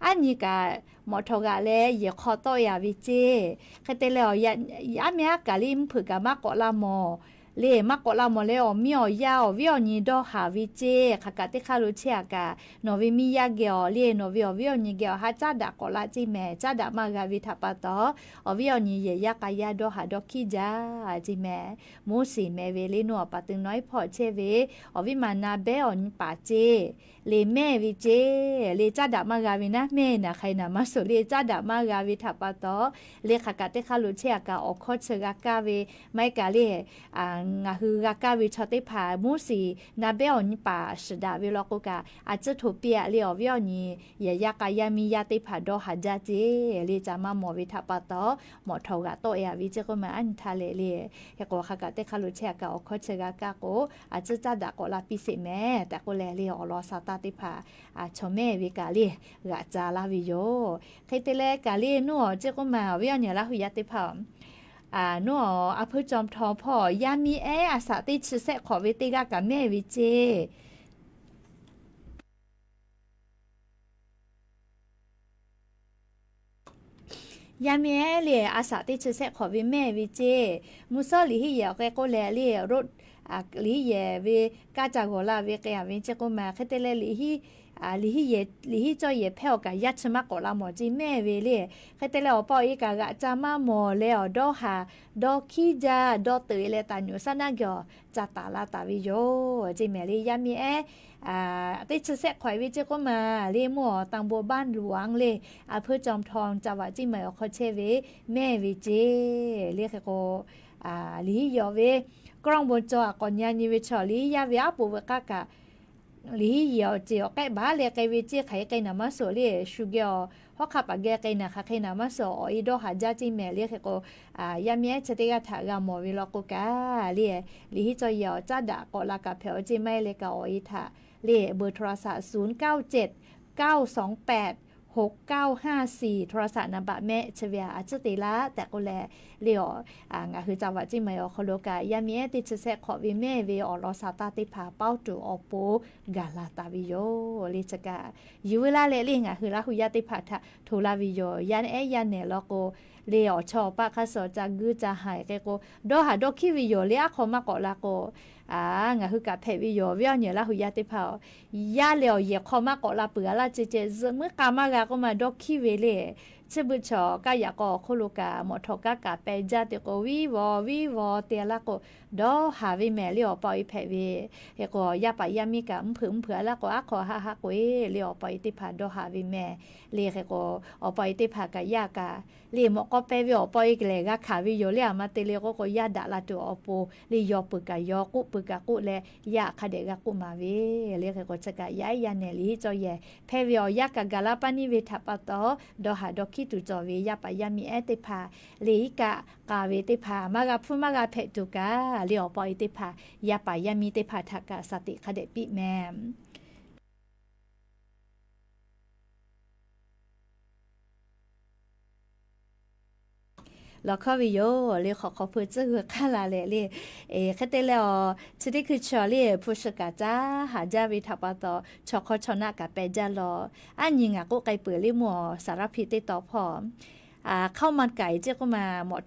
aˉ nyi kaꞈ mawꞈ htawꞈ g'aꞈ leh yehˬ hk'aw tawˆ e a ve ceˇ. Hk'e te leh aˉ meh aˉ kaꞈ le mvuhˇ hpeuꞈ kaꞈ maˇ k'awꞈ la mawˬ le, maˇ k'awꞈ la mawˬ leh awˬ miˇ awˬ yaˇ awˬ viˉ awˬ nyi dawˇ haˍ ve ceˇ. Hk'aˬ kaꞈ teˇ hk'aˇ lo chehˇ a kaꞈ nawˬ ve miˇ yaˇ geh awˬ le, nawˬ ve awˬ viˉ awˬ nyi geh awˬ ha caˉ daꞈ k'awꞈ la ceˇ mehˍ. Caˉ daꞈ maˇ g'a ve htaꞈ pa taw, awˬ viˉ awˬ nyi yehˬ yaˇ k'a yaˇ dawˇ haˍ dawˇ hkiˉ jaˇ ceˇ mehˍ. Moˉseˍ meh ve le nuˇ awˬ ปากตึงน้อย hpawˇ chehˇ ve, awˬ viˉ ma na behˉ awˬ nyi paˍ ceˇ le, mehˆ ve ceˇ le. Caˉ daꞈ maˇ g'a ve naˉ mehˆ naˍ hk'ai naˍ maˇ suhˍ le. Caˉ daꞈ maˇ g'a ve htaꞈ pa taw le, hk'aˬ kaꞈ teˇ hk'aˇ lo chehˇ a kaꞈ awˬ hkawˇ chi g'a kaˇ ve maˇ heˆ kaꞈ le, ngaˬ hui g'a kaˇ ve chaw teˇ hpaˍ Moˉseˍ na behˉ awˬ nyi paˍ shiˍ daꞈ ve law k'o kaꞈ a tcuhˉ htoꞈ piˇ a le, awˬ viˉ awˬ nyi yehˬ yaˇ k'a yaˇ miˇ yaˇ teˇ hpaˍ dawˇ haˍ jaˇ ceˇ le. Ca maˇ mawˬ ve htaꞈ pa taw mawꞈ htawꞈ g'aꞈ tawˆ e a ve ceˇ k'oˆ ma aˉ nyi htaˇ leh le. Hk'e k'o hk'aˬ kaꞈ teˇ hk'aˇ lo chehˇ a kaꞈ awˬ hkawˇ chi g'a kaˇ k'o, a tcuhˉ caˉ daꞈ k'awꞈ la piˇ sheˍ mehˍ tehꞈ k'oˆ leh le, awˬ lawn saˍ taˇ teˇ hpaˍ chaw mehˆ ve kaꞈ le g'aꞈ ca laˇ ve yoˬ. Hk'e te leh kaꞈ le nuˇ awˬ ceˇ k'oˆ ma awˬ viˉ awˬ nyi Laˇ hu yaˇ teˇ hpaˍ, nuˇ awˬ a hpuiˇ caw htaw hpawˇ yaˇ miˇ ehˉ a shaꞈ teˇ chi sehˆ hk'awꞈ ve teˇ g'aˇ kaꞈ mehˆ ve ceˇ. Yaˇ miˇ ehˉ le a shaꞈ teˇ chi sehˆ hk'awꞈ ve mehˆ ve ceˇ. Mvuhˇ shawˉ liꞈ hiˉ yehˬ awˬ k'ai k'oˆ leh le, liꞈ hiˉ yehˬ ve kaˇ ca g'awˬ la ve k'ai a ve ceˇ k'oˆ ma. Hk'e te leh liꞈ hiˉ cawˇ yehˬ hpehˇ awˬ kaꞈ yaˇ chi maˇ k'awꞈ la mawˬ ceˇ mehˆ ve le. Hk'e te leh awˬ pa awˬ e kaꞈ g'aꞈ ca maˇ mawˬ leh awˬ dawˇ haˍ dawˇ hkiˉ jaˇ dawˇ teuꞈ leh taˍ nyuꞈ shaˉ naˆ geh awˬ ca taˍ la taˍ ve yoˬ ceˇ mehˍ le. Yaˇ miˇ ehˉ teˇ chi sehˆ hk'awꞈ ve ceˇ k'oˆ ma le, mvuhˇ awˬ ตำบลบ้านหลวง le, a hpuiˇ caw htaw ca vaꞈ ceˇ ma awˬ hk'aw chehˇ ve mehˆ ve ceˇ le. Hk'e k'o liꞈ hiˉ yehˬ ve กล้องวงจร a k'awꞈ nyi a nyi ve chaw liꞈ hiˉ yaˇ ve aˉ poꞈ ve k'aˇ kaꞈ liꞈ hiˉ yehˬ awˬ ceˬ awˬ k'ehˆ baˬ leh k'ai ve ceˇ hk'aˬ hk'e k'ai naˍ maˇ suhˍ le, shu geh awˬ hawˉ hk'aˇ paˍ geh k'ai naˍ hk'aˬ hk'e naˍ maˇ suhˍ awˬ e dawˇ haˍ jaˇ ceˇ mehˍ le. Hk'e k'o yaˇ miˇ ehˉ chi teˇ g'aˇ htaꞈ g'a mawˬ ve law k'o kaꞈ le, liꞈ hiˉ cawˇ yehˬ awˬ caˉ daꞈ k'awꞈ la kaꞈ hpehꞈ awˬ ceˇ maˇ heˆ leh kaꞈ awˬ e htaꞈ le เบอร์โทรศัพท์ ศูนย์เก้าเจ็ด เก้าสองแปด หกเจ็ด โทรศัพท์ นามบัตร mehˆ chi ve a, a ciˉ te laˇ tehꞈ k'oˆ leh, le awˬ, ngaˬ hui จังหวัดเชียงใหม่ awˬ hk'aw lo kaꞈ yaˇ miˇ ehˉ teˇ chi sehˆ hk'awꞈ ve mehˇ ve awˬ lawn sa taˇ teˇ hpaˍ paoˇ tuˬ awˬ pon gaˬ la taˍ ve yoˬ. Le chi kaꞈ yuˬ veu laˇ leh le ngaˬ hui Laˇ hu yaˇ teˇ hpaˍ htaꞈ hto laˇ ve yoˬ. Yaˇ ehˉ yaˇ nehˬ law k'o, le awˬ chawˇ awˬ paˆ hk'a shuˍ ca guˇ ca haiˬ hk'e k'o, dawˇ haˍ dawˇ hkiˉ ve yoˬ. Le aˉ hk'aw maˇ k'awꞈ la k'o, ngaˬ hui kaꞈ hpehꞈ ve yoˬ. Viˉ awˬ nyi Laˇ hu yaˇ teˇ hpaˍ-oˬ, yaˇ leh awˬ yehˬ hk'aw maˇ k'awꞈ la peuˬ a laˇ ceh ceh, zuhꞈ muiˉ k'a maˇ g'a k'oˆ ma dawˇ hkiˉ ve le. Chi beuꞈ chaw kaˇ yaꞈ k'aw awˬ hk'oˆ lo kaꞈ mawꞈ htawˍ kaˇ kaꞈ peh jaˇ te k'o, viˉ vaw viˉ vaw te a laˇ k'o, dawˇ haˍ ve mehˍ le awˬ pa awˬ e hpehꞈ ve. Hk'e k'o yaˇ paˍ yaˇ miˇ kaꞈ mvuhˇ hpeuꞈ mvuhˇ hpeuꞈ a laˇ k'o, aˉ hk'aw haˆ haˆ k'oˆ e le awˬ pa awˬ e teˇ hpaˍ dawˇ haˍ ve mehˍ le. Hk'e k'o awˬ pa awˬ e teˇ hpaˍ kaꞈ yaˇ kaꞈ le mawꞈ k'aw peh ve awˬ pa awˬ e lehˬ g'a hkanˍ ve yoˬ le. A ma te le k'oˆ k'o, yaˇ daꞈ la tuˬ awˬ pon le yaw peuˬ kaꞈ yaw, k'oˆ peuˬ kaꞈ k'oˆ leh, yaˇ hk'a dehꞈ g'a k'oˆ maˍ ve le. Hk'e k'o chi kaꞈ yaˇ ehˉ yaˇ nehˬ le cawˇ yehˬ hpehˇ ve awˬ yanˇ kaꞈ gaˬ la paˇ neˇ ve htaꞈ pa taw, dawˇ haˍ dawˇ hkiˉ tuˬ cawˬ ve yaˇ paˍ yaˇ miˇ ehˉ teˇ hpaˍ le iˉ kaˆ k'a ve teˇ hpaˍ maˇ g'a hpfuhˇ maˇ g'a hpehꞈ tuˬ kaꞈ le awˬ pa awˬ e teˇ hpaˍ yaˇ paˍ yaˇ miˇ teˇ hpaˍ htaꞈ kaꞈ shaˍ tiꞈ hk'a dehꞈ piˇ mehˍ. Lawˬ hkawˇ ve yoˬ le, hk'awꞈ hk'awꞈ hpu tcuhˉ g'uiˬ hk'aˇ la leh le. Hk'e te leh awˬ chi teˇ hkui chaw le hpu shi kaꞈ caˇ haˍ jaˇ ve htaꞈ pa taw, chaw hk'awˇ chaw naˆ kaꞈ peh jaˇ law. Aˉ nyi ngaˬ k'oˆ k'ai peuˬ le mvuhˇ awˬ สารภาพ teˇ taw hpawˇ ข้าวมันไก่ ceˇ k'oˆ ma, mawꞈ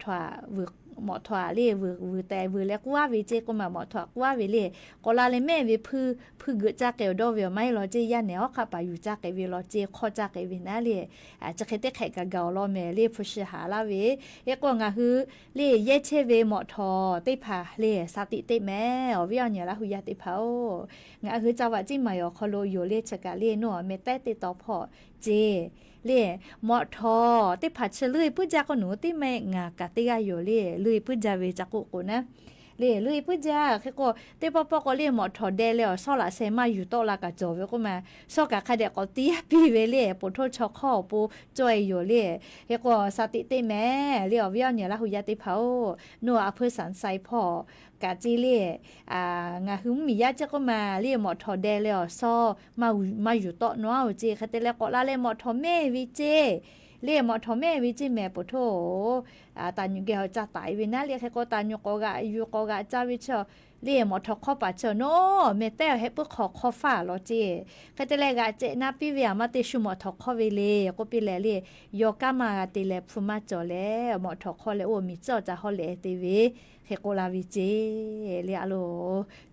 htawˍ le vuiˬ tehꞈ vuiˬ leh k'uˉ aˉ ve ceˇ k'oˆ ma, mawꞈ htawˍ k'uˉ aˉ ve le. K'awꞈ la leh mehˆ ve hpuiˇ hpuiˇ geuꞈ caˇ k'ai awˬ dawˇ ve awˬ maˇ heˆ law ceˇ, yaˇ nehˬ awˉ hk'aˆ paˍ yuˬ caˇ k'ai ve law ceˇ, hk'awˇ caˇ k'ai ve naˉ le. Chi hk'e teˇ hk'ehꞈ kaꞈ gaˬ awˬ lawn mehˍ le hpu shi haˍ laˇ ve. Hk'e k'o ngaˬ hui le yehˇ chehˇ ve mawꞈ htawˍ teˇ hpaˍ le shaˍ tiꞈ teˇ mehˍ. Awˬ viˉ awˬ nyi Laˇ hu yaˇ teˇ hpaˍ-oˬ, ngaˬ hui จังหวัดเชียงใหม่ awˬ hk'aw lo yoˬ le chi kaꞈ le naw meh tehˉ teˇ taw hpawˇ ceˇ le. Mawꞈ htawˍ teˇ hpaˍ chi leuˇ e puiˉ jaˇ k'oˆ nawˬ hui teˇ mehˆ ngaˬ kaꞈ teˇ g'aˇ yoˬ le. Leuˇ e puiˉ jaˇ ve ca k'oˆ k'o naˉ le, leuˇ e puiˉ jaˇ. Hk'e k'o teˇ pawˆ pawˆ k'o le mawꞈ htawˍ deh leh awˬ shawˉ laꞈ sheh maˇ yuˬ tawˆ la kaꞈ cawˬ ve k'oˆ ma, shawˉ kaꞈ hk'a dehꞈ k'awꞈ tiˉ yaˇ piˇ ve le, poˬ htoˇ chaw hk'awˇ awˬ pon cawˇ e yoˬ le. Hk'e k'o shaˍ tiꞈ teˇ mehˍ le. Awˬ viˉ awˬ nyi Laˇ hu yaˇ teˇ hpaˍ-oˬ, naw a hpuiˇ สันทราย hpawˇ kaꞈ ceˇ le. Ngaˬ hui mvuhˇ miˬ yaˇ ceˇ k'oˆ ma le mawꞈ htawˍ deh leh awˬ shawˉ maˇ yuˬ tawˆ nawˉ-oˬ ceˇ. Hk'e te leh k'awꞈ la leh mawꞈ htawˍ mehˆ ve ceˇ le, mawꞈ htawˍ mehˆ ve ceˇ mehˍ poˬ htoˇ-oˬ, taˍ nyuꞈ geh awˬ ca taˍ e ve naˉ le. Hk'e k'o taˍ nyuꞈ k'awꞈ g'aꞈ yuˬ k'awꞈ g'aꞈ ca ve chi le mawꞈ htawˍ hk'awˇ paˍ chi nawˉ meh tehˉ awˬ heh puiˉ hk'aw hk'awˇ faˇ law ceˇ. Hk'e te leh g'aꞈ cehꞈ na piˇ ve a ma te shu mawꞈ htawˍ hk'awˇ ve le k'oˆ piˇ leh le, yaw kaˇ maˇ g'a te leh hpu maˇ cawˬ leh mawꞈ htawˍ hk'awˇ leh oˇ miˬ tcuhˉ awˬ ca hawˉ leh te ve. Hk'e k'oˆ la ve ceˇ le. A lo,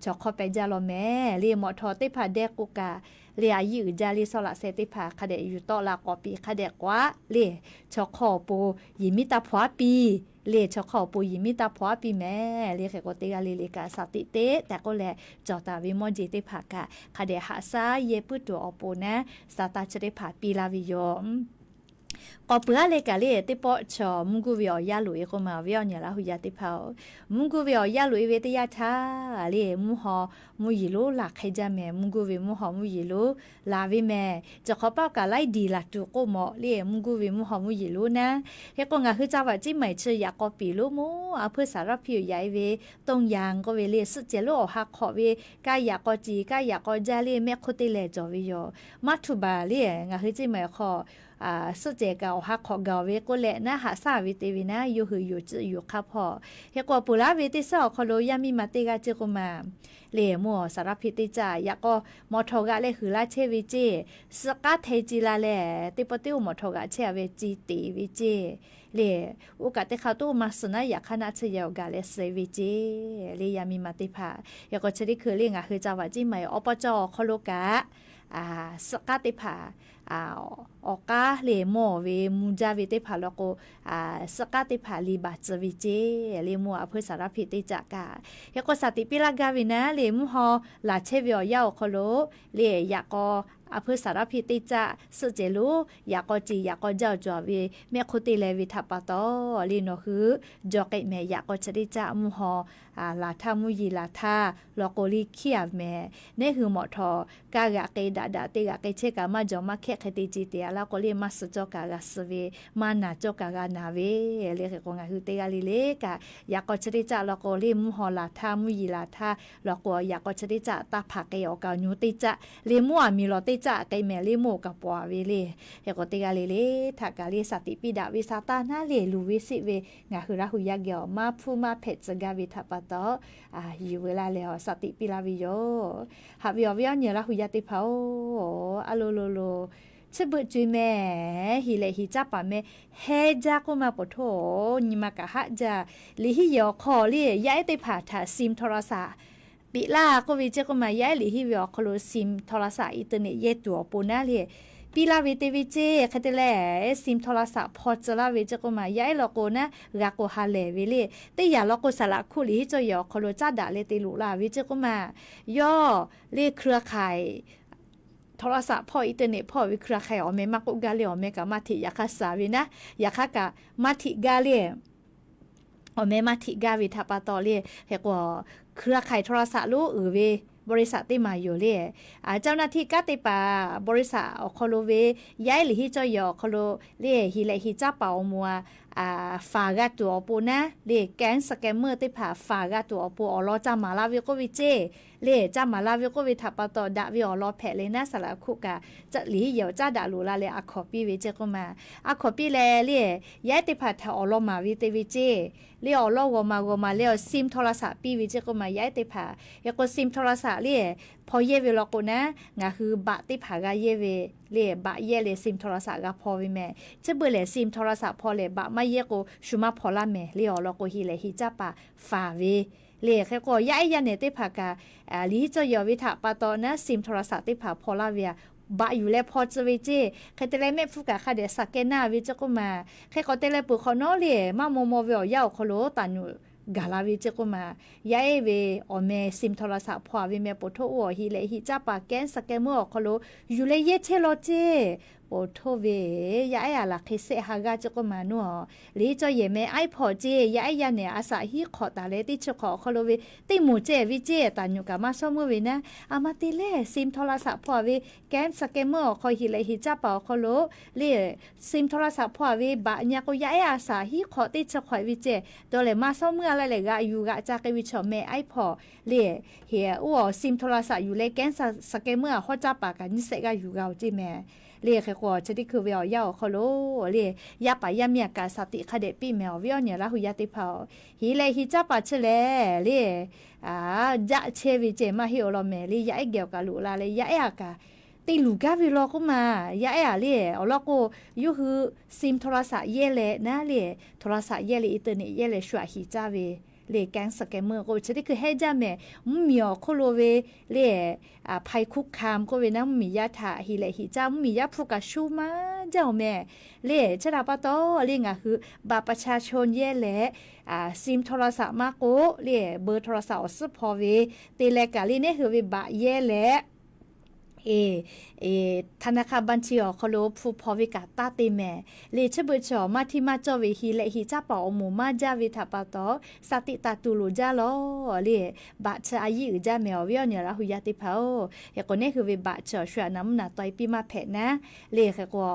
chaw hk'awˇ peh jaˇ law mehˍ le. Mawꞈ htawˍ teˇ hpaˍ deh k'o kaꞈ le a yiˇ uiˍ jaˇ le shawˉ laꞈ sheh teˇ hpaˍ hk'a dehꞈ yuˬ tawˆ la k'awꞈ piˇ hk'a dehꞈ k'oˆ a le. Chaw hk'awˇ awˬ pon yehˬ miˉ taˇ hpawnˬ aˉ piˇ le, chaw hk'awˇ awˬ pon yehˬ miˉ taˇ hpawnˬ aˉ piˇ mehˍ le. Hk'e k'o teˇ g'aˇ le le kaꞈ shaˍ tiꞈ teˇ tehꞈ k'oˆ leh cawˬ taˍ ve mawˇ jeˬ teˇ hpaˍ kaꞈ hk'a dehꞈ haꞈ shaˉ yehˇ puiˉ tuˬ awˬ pon naˉ, sa taˇ chi teˇ hpaˍ piˇ laˇ ve yoˬ. K'awꞈ peuˬ aˉ leh kaꞈ le teˇ pawˆ chaw mvuhˇ guˇ ve awˬ yaˇ loꞈ e k'oˆ ma, awˬ viˉ awˬ nyi Laˇ hu yaˇ teˇ hpaˍ-oˬ, mvuhˇ guˇ ve awˬ yaˇ loꞈ e ve teˇ yanˇ htaˇ le mvuhˇ haw mvuhˇ yeˬ lonˉ laˬ hk'e jaˇ mehˍ. Mvuhˇ guˇ ve mvuhˇ haw mvuhˇ yeˬ lonˉ laˬ ve mehˍ. Cawˬ hk'awꞈ paˆ kaꞈ laiˉ diˬ laˬ tuˬ k'oˆ mawꞈ le mvuhˇ guˇ ve mvuhˇ haw mvuhˇ yeˬ lonˉ naˉ. Hk'e k'o ngaˬ hui จังหวัดเชียงใหม่ chi yaꞈ k'aw piˍ lonˉ mvuhˇ a hpuiˇ สารภาพ yaꞈ e ve ต้นยาง k'oˆ ve le suhˆ cehˬ lonˉ awˬ ha hk'awꞈ ve kaˇ yaꞈ k'aw ciˍ kaˇ yaꞈ k'aw jaˇ le mehˆ hk'oˆ teˇ lehˬ cawˬ ve yoˬ. Maˇ htuˇ baˬ le ngaˬ hui Cheˇ mehˍ hk'aw suhˆ cehˬ kaꞈ awˬ ha hk'awꞈ gaˬ ve k'oˆ leh naˉ haꞈ shaˉ ve te ve naˉ, yawˇ hui yoˬ ciˇ yoˬ hk'aˇ hpawˇ. Hk'e k'o peuˬ laˇ ve teˇ shaˉ awˬ hk'aw lo yaˇ miˇ ma teˇ g'aˇ ceˇ k'oˆ ma le, mvuhˇ awˬ สารภาพ teˇ caˆ yaꞈ k'aw mawˬ htawꞈ g'aꞈ leh huiˬ laˇ chehˇ ve ceˇ, suhˆ k'aˉ hteh ci la leh teˇ pawˆ teˇ oˇ mawˬ htawꞈ g'aꞈ chehˇ a ve ci te ve ceˇ le. Oˇ kaꞈ teˇ hk'aˇ toˇ maˇ suhˍ naˉ yaꞈ hk'aˇ naˆ tsuhˇ yehˬ awˬ gaˬ leh suh ve ceˇ le. Yaˇ miˇ ma teˇ hpaˍ hk'e k'o chi teˇ hkui le ngaˬ hui จังหวัดเชียงใหม่ awˬ pa caw awˬ hk'aw lo kaꞈ suhˆ k'aˉ teˇ hpaˍ awˬ k'aˉ le mawˬ ve mvuh jaˇ ve teˇ hpaˍ law k'o, suhˆ k'aˉ teˇ hpaˍ le baˬ tcuh ve ceˇ le, mvuhˇ a hpuiˇ สารภาพ teˇ caˆ kaꞈ. Hk'e k'o shaˍ tiꞈ piˇ laˇ gaˇ ve naˉ le, mvuhˇ haw laˬ chehˇ ve awˬ yanˇ awˬ hk'aw lo le yaꞈ k'aw a hpuiˇ สารภาพ teˇ caˆ suhˆ cehˬ lonˉ yaꞈ k'aw ciˍ yaꞈ k'aw jaˇ awˬ cawˬ ve mehˆ hk'oˆ teˇ leh ve htaꞈ pa taw le nawˬ hui jaw k'ai mehˍ. Yaꞈ k'aw chi teˇ caˆ mvuhˇ haw laˬ htaˇ mvuhˇ yeˬ laˬ htaˇ law k'o le hkiˉ a mehˍ. Neˉ hui mawˬ htawꞈ kaˇ g'aꞈ k'e daꞈ daꞈ te g'aꞈ k'e chehˇ kaꞈ maˇ jawˬ maˇ hkehˆ hk'e te ci te a laˇ k'o le maˇ suh cawˇ kaꞈ g'a suh ve, maˇ naˬ cawˇ kaꞈ g'a naˬ ve le. Hk'e k'o ngaˬ hui teˇ g'aˇ le le kaꞈ yaꞈ k'aw chi teˇ caˆ law k'o le mvuhˇ haw laˬ htaˇ mvuhˇ yeˬ laˬ htaˇ law k'o yaꞈ k'aw chi teˇ caˆ taˇ hpaˍ k'e awˬ kaˍ awˬ nyu teˇ caˆ le mvuhˇ a miˬ lawˬ teˇ caˆ k'ai mehˍ le, mawˇ kaꞈ paw ve le. Hk'e k'o teˇ g'aˇ le le htaꞈ kaꞈ le shaˍ tiꞈ piˇ daꞈ ve sa taˇ naˉ le, luˬ ve seˆ ve ngaˬ hui Laˇ hu yaˇ geh awˬ maˇ hpfuhˇ maˇ hpehꞈ tcuh gaˇ ve htaꞈ pa taw, yuˬ veu laˇ leh awˬ shaˍ tiꞈ piˇ laˇ ve yoˬ. Haꞈ ve awˬ viˉ awˬ nyi Laˇ hu yaˇ teˇ hpaˍ-oˬ, a lo lo lo, chi beuꞈ co-e mehˍ, heˍ lehˬ heˍ caˇ paˍ meh heˉ jaˇ k'oˆ ma pawˬ htoˇ, nyi ma kaꞈ haˆ jaˇ. Liꞈ hiˉ yehˬ awˬ hk'aw le yaˇ ehˉ teˇ hpaˍ htaꞈ sim โทรศัพท์ peꞈ laˇ k'oˆ ve ceˇ k'oˆ ma, yaˇ ehˉ liꞈ hiˉ ve awˬ hk'aw lo sim โทรศัพท์ internet yehˇ tuˬ awˬ pon naˉ le, piˇ laˇ ve te ve ceˇ. Hk'e te leh sim โทรศัพท์ hpaw tcuh laˇ ve ceˇ k'oˆ ma, yaˇ ehˉ law k'o naˉ g'a k'o ha lehˬ ve le. Teˇ yanˇ law k'o saˍ laꞈ hkuˆ liꞈ hiˉ cawˇ yehˬ awˬ hk'aw lo caˉ daꞈ leh te loꞈ la ve ceˇ k'oˆ ma, yawˇ le เครือข่าย โทรศัพท์ hpawˇ internet hpawˇ ve เครือข่าย awˬ meh maˇ k'oˆ gaˇ le, awˬ meh kaꞈ maˇ hteꞈ yaꞈ hk'aˇ suh ve naˉ, yaꞈ hk'aˇ kaꞈ maˇ hteꞈ gaˇ le. Awˬ meh maˇ hteꞈ gaˇ ve htaꞈ pa taw le, hk'e k'o เครือข่าย โทรศัพท์ lo uiˍ ve บริษัท teˇ maˬ yoˬ le. เจ้าหน้าที่ kanˉ te paˍ บริษัท awˬ hk'aw lo ve yaˇ ehˉ liꞈ hiˉ cawˇ yehˬ awˬ hk'aw lo le heˍ lehˬ heˍ caˇ paˍ awˬ moˍ a faˍ g'a tuˬ awˬ pon naˉ le, แก๊ง scammer teˇ hpaˍ faˍ g'a tuˬ awˬ pon awˬ lawn ca maˍ la ve k'oˆ ve ceˇ. Le ca maˍ la ve k'oˆ ve htaꞈ pa taw daꞈ ve awˬ lawn hpehꞈ leh naˉ saˍ laꞈ hkuˆ kaꞈ liꞈ hiˉ yehˬ awˬ caˉ daꞈ loꞈ la leh a hkawnˍ piˇ ve ceˇ k'oˆ ma. A hkawnˍ piˇ leh le yaˇ ehˉ teˇ hpaˍ htaꞈ awˬ lawn maˍ ve te ve ceˇ. Le awˬ lawn g'awˬ maˍ g'awˬ maˍ leh awˬ sim โทรศัพท์ piˇ ve ceˇ k'oˆ ma, yaˇ ehˉ teˇ hpaˍ hk'e k'o sim โทรศัพท์ le hpaw yehˇ ve law k'o naˉ, ngaˬ hui baꞈ teˇ hpaˍ g'a yehˇ ve le, baꞈ yehˇ leh sim โทรศัพท์ g'a hpaw ve mehˍ. Chi beuꞈ lehˬ sim โทรศัพท์ hpaw leh baꞈ maˇ yehˇ k'o shu maˇ hpaw laˇ mehˍ le. Awˬ lawn k'o heˍ lehˬ heˍ caˇ paˍ faˍ ve le. Hk'e k'o yaˇ ehˉ yaˇ nehˬ teˇ hpaˍ kaꞈ liꞈ hiˉ cawˇ yehˬ ve htaꞈ pa taw naˉ sim โทรศัพท์ teˇ hpaˍ hpaw laˇ ve a, baꞈ yuˬ leh hpaw tcuh ve ceˇ. Hk'e te leh mehˆ hpfuhˇ kaꞈ hk'a dehꞈ สแกนเนอร์ ve ceˇ k'oˆ ma. Hk'e k'o te leh peuˬ hk'awꞈ nawˉ le maˇ maw maw ve awˬ yanˇ awˬ hk'aw lo taˍ nyuꞈ gaˬ la ve ceˇ k'oˆ ma. Yaˇ ehˉ ve awˬ meh sim โทรศัพท์ hpaw ve meh pawˬ htoˇ oˇ awˬ heˍ lehˬ heˍ caˇ paˍ แก๊ง scammer awˬ hk'aw lo yuˬ leh yehˇ chehˇ law ceˇ. Pawˬ htoˇ ve yaˇ ehˉ a laˬ hk'e sehˆ ha g'aˇ ceˇ k'oˆ ma naˉ, liꞈ hiˉ cawˇ yehˬ meh iˉ hpawꞈ ceˇ, yaˇ ehˉ yaˇ nehˬ a shaꞈ hiˉ hk'awꞈ taˍ leh teˇ chi hk'awꞈ awˬ hk'aw lo ve teˇ moˍ ceh ve ceˇ, taˍ nyuꞈ kaꞈ maˇ shawˉ meuˇ ve naˉ. A ma te leh sim โทรศัพท์ hpaw ve แก๊ง scammer awˬ hk'aw heˍ lehˬ heˍ caˇ paˍ awˬ hk'aw lo le sim โทรศัพท์ hpaw ve baꞈ nyi k'o yaˇ ehˉ a shaꞈ hiˉ hk'awꞈ teˇ chi hk'awꞈ ve ceˇ. Dawˇ lehˬ maˇ shawˉ meuˇ a laˇ lehˬ g'aꞈ yuˬ g'aꞈ ca k'ai ve chaw meh iˉ hpawꞈ le, heˍ oˇ awˬ sim โทรศัพท์ yuˬ leh แก๊ง scammer a hawˉ caˇ paˍ kaꞈ nyiˇ sehˆ g'aˇ yuˬ g'a-oˬ ceˇ mehˍ. Le hk'e k'o chi teˇ hkui ve awˬ yanˇ awˬ hk'aw lo le yaˇ paˍ yaˇ miˇ a kaꞈ shaˍ tiꞈ hk'a dehꞈ piˇ mehˍ. Awˬ viˉ awˬ nyi Laˇ hu yaˇ teˇ hpaˍ-oˬ, heˍ lehˬ heˍ caˇ paˍ chi lehˬ le jaˆ chehˇ ve ceˇ maˇ heˆ awˬ lawn mehˍ. Le yaˇ ehˉ geh awˬ kaꞈ loꞈ la leh yaˇ ehˉ a kaꞈ te luˬ gaˇ ve law k'oˆ ma. Yaˇ ehˉ a le awˬ lawn k'o yawˇ hui sim โทรศัพท์ yehˇ leh naˉ le โทรศัพท์ yehˇ leh internet yehˇ leh shu aꞈ heˍ caˇ ve le แก๊ง scammer k'o chi teˇ hkui hehnˇ jaˇ mehˍ. Mvuhˇmiˬ awˬ hk'oˆ lo ve le ภัยคุกคาม k'oˆ ve naˉ mvuhˇmiˬ yaˇ htaꞈ heˍ lehˬ heˍ caˇ mvuhˇmiˬ yaˇ hpu kaꞈ shu maˇ jaˇ-oˬ mehˍ. Le chi htaꞈ pa taw le ngaˬ hui บัตรประชาชน yehˇ leh sim โทรศัพท์ maˇ k'oˆ le เบอร์โทรศัพท์ awˬ suhˉ hpaw ve te leh kaꞈ le neˉ hui ve baꞈ yehˇ leh ธนาคารบัญชี awˬ hk'aw lo hpu hpaw ve kaꞈ taˇ te mehˍ. Le chi beuꞈ chi awˬ maˇ htiˇ maˇ cawˇ ve heˍ lehˬ heˍ caˇ paˍ awˬ moˍ maˇ jaˇ ve htaꞈ pa taw shaˍ tiꞈ taˍ tuˬ loˍ jaˇ law le. Baꞈ chi a yiˇ uiˍ jaˇ mehˍ awˬ viˉ awˬ nyi Laˇ hu yaˇ teˇ hpaˍ-oˬ. Hk'e k'o neˉ hui ve baꞈ chi awˬ shu aꞈ naˍ mvuhˇ naˍ taw-e piˇ maˇ hpehꞈ naˉ. Le hk'e k'o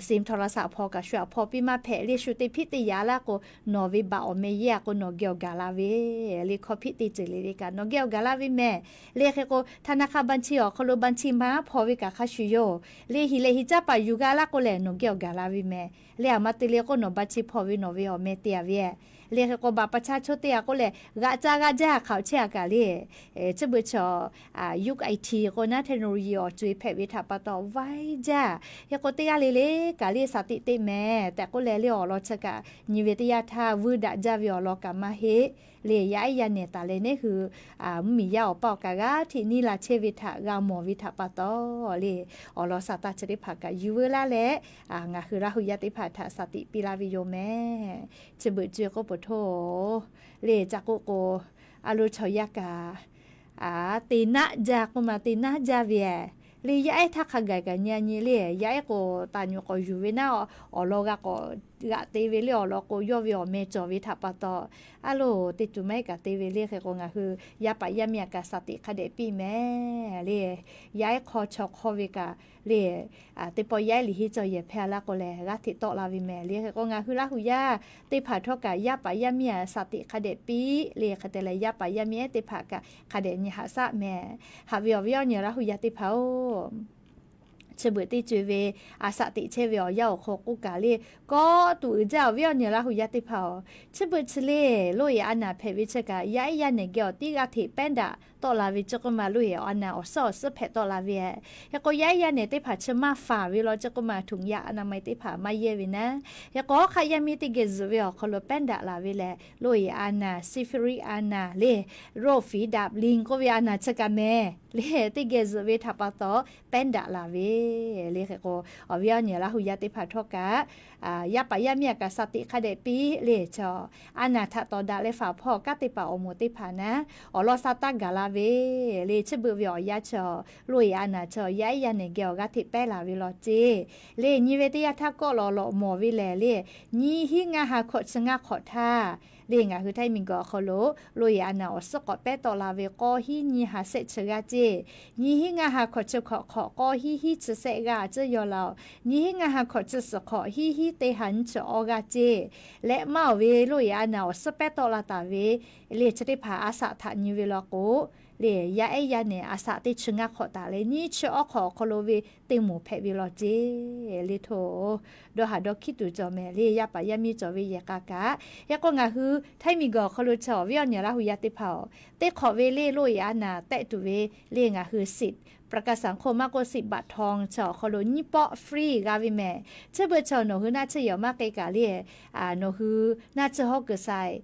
sim โทรศัพท์ hpaw kaꞈ shu aꞈ hpaw piˇ maˇ hpehꞈ. Le shu te hpiˆ te yaꞈ laˇ k'o nawˬ ve baꞈ awˬ meh yehˇ a k'o nawˬ geh awˬ gaˬ la ve le hkawˇ hpiˆ te ceuˬ le le kaꞈ nawˬ geh awˬ gaˬ la ve mehˍ. Le hk'e k'o ธนาคารบัญชี awˬ hk'aw lo บัญชี maˇ hpaw ve kaꞈ hk'a shuˍ yoˬ. Le heˍ lehˬ heˍ caˇ paˍ yuˬ g'a laˇ k'o lehˬ nawˬ geh awˬ gaˬ la ve mehˍ. Le aˬ ma te le k'o nawˬ บัญชี hpaw ve nawˬ ve awˬ meh te a ve le hk'e k'o baꞈ ประชาชน te a k'oˆ lehˬ g'aꞈ ca g'a jaˇ hk'aoꞈ chehˇ a kaꞈ le chi beuꞈ chi ยุค ไอที k'o naˉ technology awˬ co-e hpehꞈ ve htaꞈ pa taw vaiˇ jaˇ. Hk'e k'o teˇ g'aˇ le le kaꞈ le shaˍ tiꞈ te mehˍ tehꞈ k'oˆ leh le awˬ lawn chi kaꞈ nyi ve teˇ yanˇ htaˇ vuiˇ daꞈ jaˇ ve awˬ lawn kaꞈ maˇ heˆ. Le yaˇ ehˉ yaˇ nehˬ taˍ leh neˉ hui mvuhˇmiˬ yaˇ awˬ paˇ awˬ kaꞈ g'aˇ hteꞈ nyiˇ la chehˇ ve htaꞈ g'a mawˬ ve htaꞈ pa taw le awˬ lawn shaˍ taˇ chi teˇ hpaˍ kaꞈ yuˬ veu laˇ leh ngaˬ hui Laˇ hu yaˇ teˇ hpaˍ htaꞈ shaˍ tiꞈ piˇ laˇ ve yoˬ mehˍ. Chi beuꞈ co-e k'oˆ peuˬ htoˇ le ca k'oˆ k'o a lo chaw yaˇ kaꞈ te naˆ jaˇ k'oˆ ma te naˆ jaˇ ve le yaˇ ehˉ htaˇ hk'a gaˬ kaꞈ nyi a nyi le yaˇ ehˉ k'o taˍ nyuꞈ k'awꞈ yuˬ ve naˉ awˬ lawn g'a k'awꞈ g'aꞈ te ve le awˬ lawn k'o yawˇ ve awˬ meh cawˬ ve htaꞈ pa taw a lo teˇ tuˬ maˇ heˆ kaꞈ te ve le hk'e k'o ngaˬ hui yaˇ paˍ yaˇ miˇ a kaꞈ shaˍ tiꞈ hk'a dehꞈ piˇ mehˍ le. Yaˇ ehˉ hk'aw chaw hk'aw ve kaꞈ le teˇ pawˆ yaˇ ehˉ liꞈ henˇ cawˇ yehˬ hpehˇ a laˇ k'o lehˬ g'aˇ hteꞈ tawˆ la ve mehˍ le hk'e k'o ngaˬ hui Laˇ hu yaˇ teˇ hpaˍ htawˇ kaꞈ yaˇ paˍ yaˇ miˇ a shaˍ tiꞈ hk'a dehꞈ piˇ le hk'e te leh yaˇ paˍ yaˇ miˇ ehˉ teˇ hpaˍ kaꞈ hk'a dehꞈ nyi haꞈ shaˆ mehˍ. Haꞈ ve awˬ viˉ awˬ nyi Laˇ hu yaˇ teˇ hpaˍ-oˬ, Chi beuꞈ teˇ co-e ve, a, saꞈ teꞈ chehˇ ve awˬ yanˇ awˬ hk'aw k'oˆ kaꞈ le, kawˆ tuˬ uiˍ jaˇ awˬ viˉ awˬ nyi Laˇ hu yaˇ teˇ hpaˍ-oˬ, chi beuꞈ chi le, loˇ yeˬ a naˍ hpehꞈ ve chi kaꞈ yaˇ ehˉ yaˇ nehˬ geh awˬ tiˉ g'aˇ hteꞈ pehˉ daꞈ tawˆ la ve ceˇ k'oˆ ma, loˇ yeˬ a naˍ awˬ suhˉ awˬ suhˉ hpehꞈ tawˆ la ve. Hk'e k'o yaˇ ehˉ yaˇ nehˬ teˇ hpaˍ chi maˇ faˍ ve law ceˇ k'oˆ ma, ถุงยางอนามัย teˇ hpaˍ maˇ yehˇ ve naˉ. Hk'e k'o hk'aˆ yaˇ miˇ teˇ geh zuhꞈ ve awˬ hk'aw lo pehˉ daꞈ laˬ ve lehˬ, loˇ yeˬ a naˍ, syphilis a naˍ le, โรคฝีดาดลิง k'oˆ ve a naˍ chi kaꞈ mehˍ le, teˇ geh zuhꞈ ve htaꞈ pa taw pehˉ daꞈ laˬ ve le. Hk'e k'o awˬ viˉ awˬ nyi Laˇ hu yaˇ teˇ hpaˍ htawˇ kaꞈ, yaˇ paˍ yaˇ miˇ a kaꞈ saꞈ teꞈ hk'a dehꞈ piˇ le. Chaw a naˍ htaꞈ tawˍ daꞈ leh faˍ hpawˇ kanˉ teˇ hpaˍ awˬ moˍ teˇ hpaˍ naˉ, awˬ lawn sha taˇ gaˬ la ve le. Chi beuꞈ ve awˬ yanˇ chaw, loˇ yeˬ a naˍ chaw yaˇ ehˉ yaˇ nehˬ geh awˬ g'aˇ hteꞈ pehˉ laˬ ve law ceˇ le. Nyi ve teˇ yanˇ htaˇ kawˆ lawˬ lawꞈ mawˬ ve lehˬ le, nyiˇ hinˉ ngaˇ ha hkawꞈ chi ngaˇ hk'awꞈ htaˇ le, ngaˬ hui Htaiˇ miˬguiˬ awˬ hk'aw lo loˇ yeˬ a naˍ awˬ suhˉ k'awꞈ pehˉ tawˆ la ve k'awˇ hinˉ nyiˇ ha sehˆ chi g'aˇ ceˇ. Nyiˇ hinˉ ngaˇ ha hkawꞈ chi hkawꞈ hk'awꞈ k'awˇ hinˉ hinˉ chi sehˆ g'aˇ a ciˉ yaw laˬ-oˬ. Nyiˇ hinˉ ngaˇ ha hkawꞈ chi suhˍ hk'awꞈ hinˉ hinˉ teˇ ha nyiˇ chi awˇ g'aˇ ceˇ. Leh maˇ awˬ ve loˇ yeˬ a naˍ awˬ suhˉ pehˉ tawˆ la taˍ ve le, chi teˇ hpaˍ a saꞈ htaꞈ nyi ve law k'o le, yaˇ ehˉ yaˇ nehˬ a saꞈ teˇ chi ngaˇ hk'awꞈ taˍ leh nyiˇ chi awˇ hk'awꞈ awˬ hk'aw lo ve teˇ moˍ hpehꞈ ve law ceˇ le. Hto, dawˇ haˍ dawˇ hkiˉ tuˬ cawˬ mehˍ le. Yaˇ paˍ yaˇ miˇ cawˬ ve yehˬ k'a kaꞈ, hk'e k'o ngaˬ hui Htaiˇ miˬguiˬ awˬ hk'aw lo chaw awˬ viˉ awˬ nyi Laˇ hu yaˇ teˇ hpaˍ-oˬ, teˇ hk'awꞈ ve le loˇ yeˬ a naˍ tehˆ tuˬ ve le, ngaˬ hui สิทธิ์ประกันสังคม maˇ k'oˆ สิทธิ์บัตรทอง chaw awˬ hk'aw lo nyiˇ pawˆ free g'a ve mehˍ. Chi beuꞈ chaw nawˬ hui naˆ tsuhˇ yehˬ maˇ k'ai kaꞈ le, nawˬ hui naˆ tsuhˇ hawˉ kuiˬ saiˍ,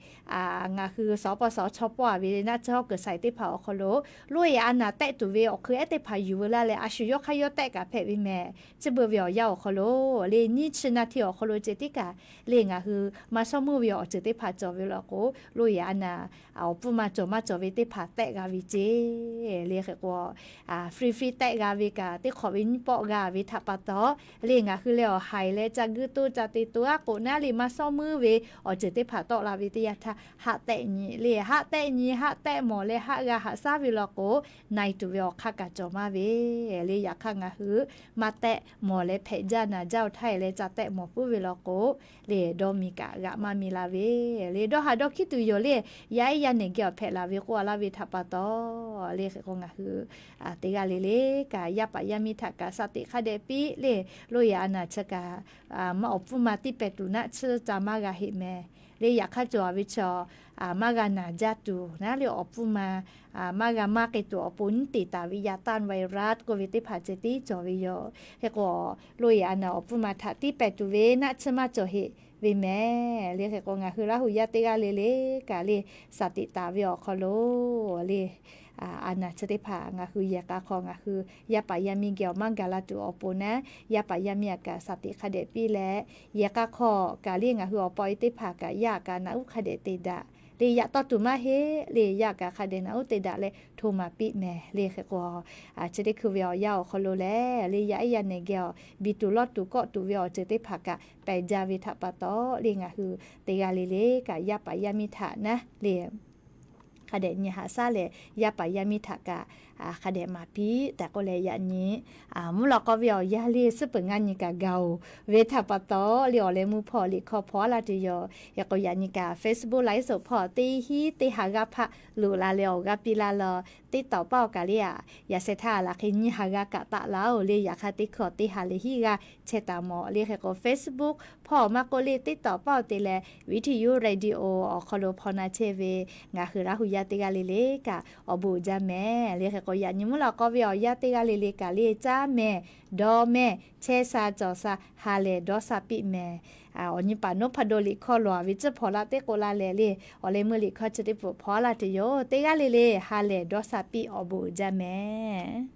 ngaˬ hui สปส chaw pawˆ a ve naˆ tsuhˇ hawˉ kuiˬ saiˍ teˇ hpaˍ awˬ hk'aw lo loˇ yeˬ a naˍ tehˆ tuˬ ve awˬ hk'eun ehˉ teˇ hpaˍ yuˬ veu laˇ leh a shu yawˇ hk'aˇ yawˇ tehˆ kaꞈ hpehꞈ ve mehˍ. Chi beuꞈ ve awˬ yanˇ awˬ hk'aw lo le, nyiˇ chi naˆ hteˇ awˬ hk'aw lo ceh tiˉ kaꞈ le, ngaˬ hui maˇ shawˉ meuˇ ve awˬ ceuˬ teˇ hpaˍ cawˬ ve law k'o, loˇ yeˬ a naˍ awˬ pfuhˇ ma cawˬ maˇ cawˬ ve teˇ hpaˍ tehˆ g'a ve ceˇ le. Hk'e k'o free free tehˆ g'a ve kaꞈ, teˇ hk'awꞈ ve nyiˇ pawˆ g'a ve htaꞈ pa taw le, ngaˬ hui leh awˬ haiˬ leh ca guiˇ toˇ ca te toˇ aˉ k'oꞈ naˉ le maˇ shawˉ meuˇ ve awˬ ceuˬ teˇ hpaˍ tawˆ la ve teˇ yanˇ htaˇ haˆ tehˆ nyi le, haˆ tehˆ nyi haˆ tehˆ mawˬ leh haˆ g'a haꞈ shaˉ ve law k'o, na e tuˬ ve awˬ hk'aˇ kaꞈ cawˬ maˇ ve le. Yaꞈ hk'aˇ ngaˬ hui maˇ tehˆ mawˬ leh hpehꞈ jaˇ naˍ jaˇ-oˬ htaˇ e leh ca tehˆ mawˬ puiˉ ve law k'o le, dawˇ miˬ kaꞈ g'aꞈ maˇ miˬ la ve le. Dawˇ haˍ dawˇ hkiˉ tuˬ yoˬ le, yaˇ ehˉ yaˇ nehˬ geh awˬ hpehꞈ laˬ ve k'oˆ a laˇ ve htaꞈ pa taw le. Hk'e k'o ngaˬ hui teˇ g'aˇ le le kaꞈ yaˇ paˍ yaˇ miˇ htaꞈ kaꞈ saꞈ teꞈ hk'a dehꞈ piˇ le. Loˇ yeˬ a naˍ chi kaꞈ maˇ awˬ pfuhˇ ma tiˇ pehˍ tuˬ naˆ tsuhˇ ca maˇ g'a heˆ mehˍ le. Yaꞈ hk'aˇ cawˬ a ve chaw maˇ g'a naˍ jaˇ tuˬ naˉ le, awˬ pfuhˇ ma maˇ g'a maˇ k'ai tuˬ awˬ pon nyiˉ te taˍ ve ยาต้านไวรัส k'oˆ ve teˇ hpaˍ ceh tiˉ cawˬ ve yoˬ. Hk'e k'o loˇ yeˬ a naˍ awˬ pfuhˇ ma htaꞈ tiˇ pehˍ tuˬ ve naˆ tsuhˇ maˇ cawˬ heˆ ve mehˍ le. Hk'e k'o ngaˬ hui Laˇ hu yaˇ teˇ g'aˇ le le kaꞈ le, saˍ tiꞈ taˍ ve awˬ hk'aw lo le, a naˍ chi teˇ hpaˍ ngaˬ hui yehˬ k'a hk'aw ngaˬ hui yaˇ paˍ yaˇ miˇ geh awˬ maˇ gaˬ la tuˬ awˬ pon naˉ, yaˇ paˍ yaˇ miˇ a kaꞈ saˍ tiꞈ hk'a dehꞈ piˇ leh, yehˬ k'a hk'aw kaꞈ le ngaˬ hui awˬ pa awˬ e teˇ hpaˍ kaꞈ yaˇ kaꞈ naꞈ uˉ hk'a dehꞈ te daꞈ le. Yaꞈ tawˇ tuˬ maˇ heˆ le, yaˇ kaꞈ hk'a dehꞈ naꞈ uˉ te daꞈ leh hto maˍ piˇ mehˍ le. Hk'e k'o chi teˇ hkui ve awˬ yanˇ awˬ hk'aw lo lehˬ le, yaˇ ehˉ yaˇ nehˬ geh awˬ biˬ tuˬ lawˇ tuˬ kawˆ tuˬ ve awˬ ceuˬ teˇ hpaˍ kaꞈ pehˬ jaˇ ve htaꞈ pa taw le, ngaˬ hui teˇ g'aˇ le le kaꞈ yaˇ paˍ yaˇ miˇ htaꞈ naˉ le hk'a dehꞈ nyi haꞈ shaˉ leh, yaˇ paˍ yaˇ miˇ htaꞈ kaꞈ hk'a dehꞈ maˍ piˇ tehꞈ k'oˆ leh yaꞈ nyi mvuhˇ lawꞈ k'aw ve awˬ yanˇ le suhˉ peuˬ ngaˇ nyi kaꞈ gaˬ-oˬ ve htaꞈ pa taw le, awˬ leh meuˇ hpawˇ liꞈ hkawˇ hpawˇ laˇ tuˬ yoˬ. Hk'e k'o yaꞈ nyi kaꞈ Facebook live show hpawˇ teˇ hinˉ teˇ ha g'aˇ hpaˆ loꞈ la leh awˬ g'aˇ piˇ laˇ law. TikTok paˇ awˬ kaꞈ le a, yaꞈ sheh htaˇ a laˬ hk'e nyiˇ ha g'aˇ kaꞈ taˆ laˇ-oˬ le. Yaꞈ hk'aˇ teˇ hkui teˇ ha leh hiˉ g'aˇ chehˇ taˍ mawˬ le. Hk'e k'o Facebook hpawˇ maˇ k'oˆ le TikTok paˇ awˬ te leh วิทยุ radio awˬ hk'aw lo hpaw na chehˇ ve ngaˬ hui Laˇ hu yaˇ teˇ g'aˇ le le kaꞈ awˬ bon uiˍ jaˇ mehˍ le. Hk'e k'o yaꞈ nyi mvuhˇ lawꞈ k'aw ve awˬ yanˇ teˇ g'aˇ le le kaꞈ le caˉ mehˍ dawˇ mehˍ chehˇ sha cawˬ sha ha lehˬ dawˇ sha piˇ mehˍ. Awˬ nyi paˍ นพดล liꞈ hkawˇ lawˬ ve tcuhˉ hpawnˬ laˇ teˇ k'o la lehˬ le, awˬ leh meuˇ liꞈ hkawˇ chi teˇ pfuhˍ hpawnˬ laˇ tuˬ yoˬ. Teˇ g'aˇ le le ha lehˬ dawˇ sha piˇ, awˬ bon uiˍ jaˇ mehˍ.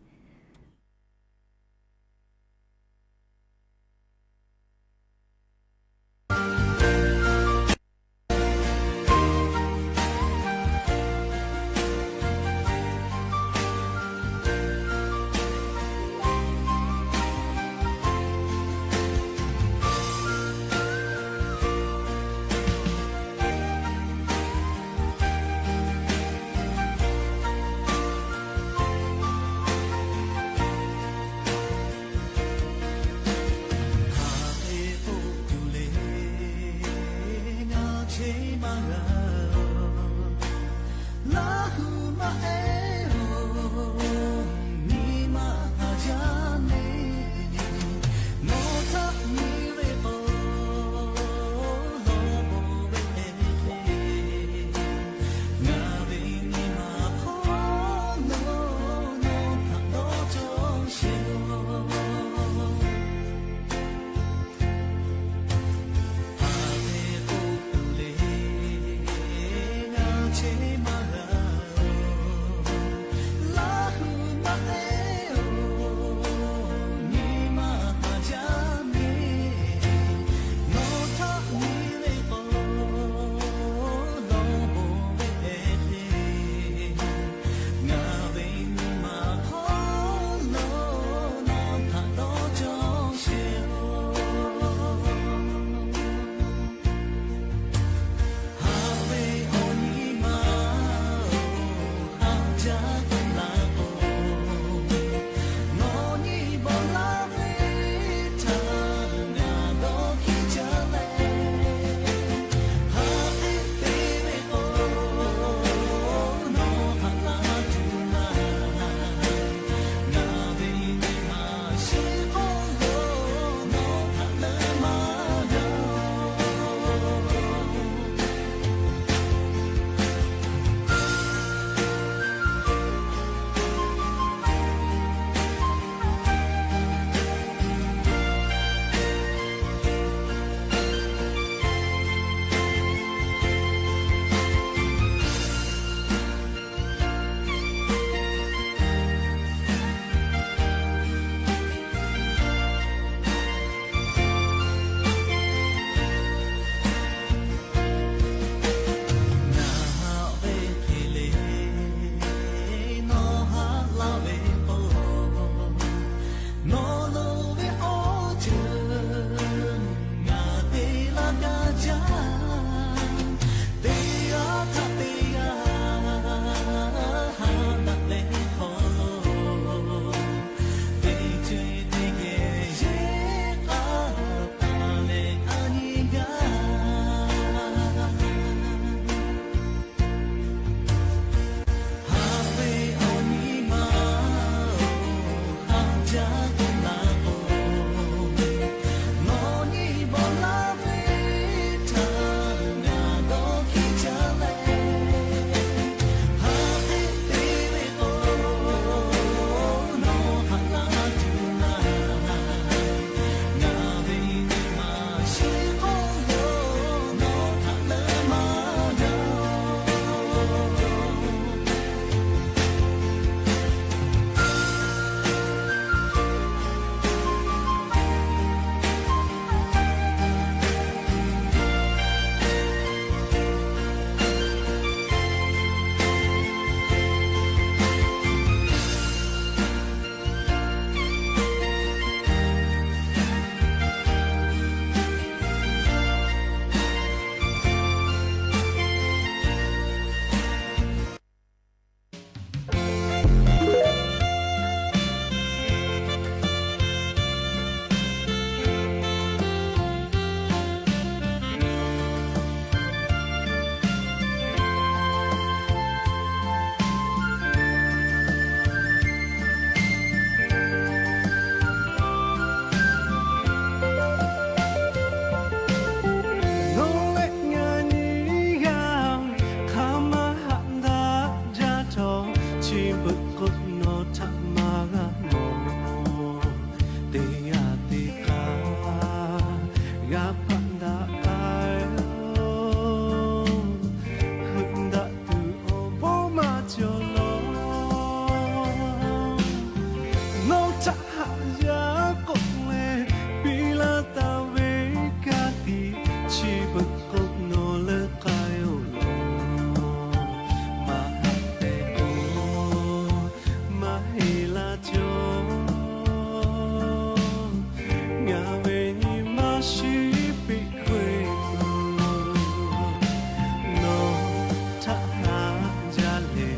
Jaˇ lehˬ,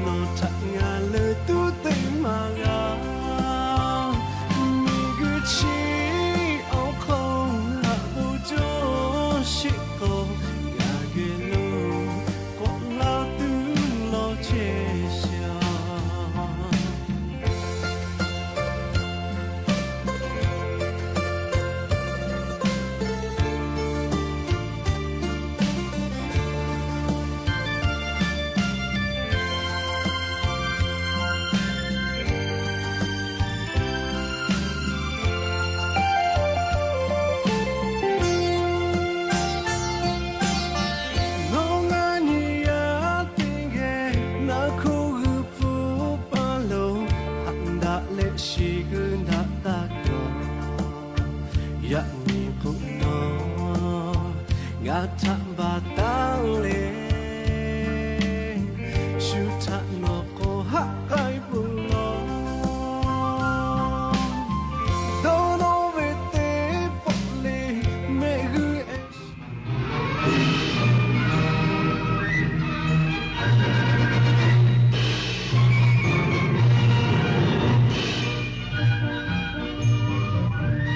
nawˬ htaꞈ ngaˬ leuˬ tuˉ teˇ maˬ g'a. Miˬguiˬ chi awˬ hk'aw haꞈ k'o cawˇ sheˆ k'aw, ngaˬ geh lo k'awꞈ laˇ tuˉ lawˇ chehˇ shaˍ. Nawˬ ngaˬ nyi yaˇ teˇ geh naˆ hkuˇ g'uiˬ pfuhˇ paˇ lo, haꞈ daꞈ leh shiˍ g'uiˬ daꞈ taˇ kaˬ. Yaꞈ nyi k'o nawˬ ngaˬ htaꞈ baˬ taˉ leh, shu htaꞈ nawˬ k'o haˆ k'ai peuˬ law. Dawˇ nawˇ ve teˇ pawˆ le mehˆ g'uiˬ ehˉ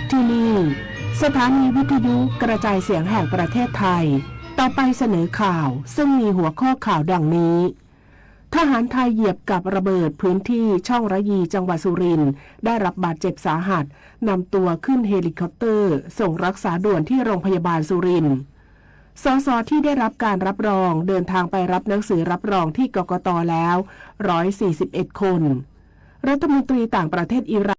ที่นี่ สถานีวิทยุกระจายเสียงแห่งประเทศไทย ต่อไปเสนอข่าว ซึ่งมีหัวข้อข่าวดังนี้ ทหารไทยเหยียบกับระเบิดพื้นที่ช่องระยีจังหวัดสุรินทร์ ได้รับบาดเจ็บสาหัส นำตัวขึ้นเฮลิคอปเตอร์ ส่งรักษาด่วนที่โรงพยาบาลสุรินทร์ สส ที่ได้รับการรับรอง เดินทางไปรับหนังสือรับรองที่ กกต แล้ว ร้อยสี่สิบเอ็ด คน รัฐมนตรีต่างประเทศอิหร่าน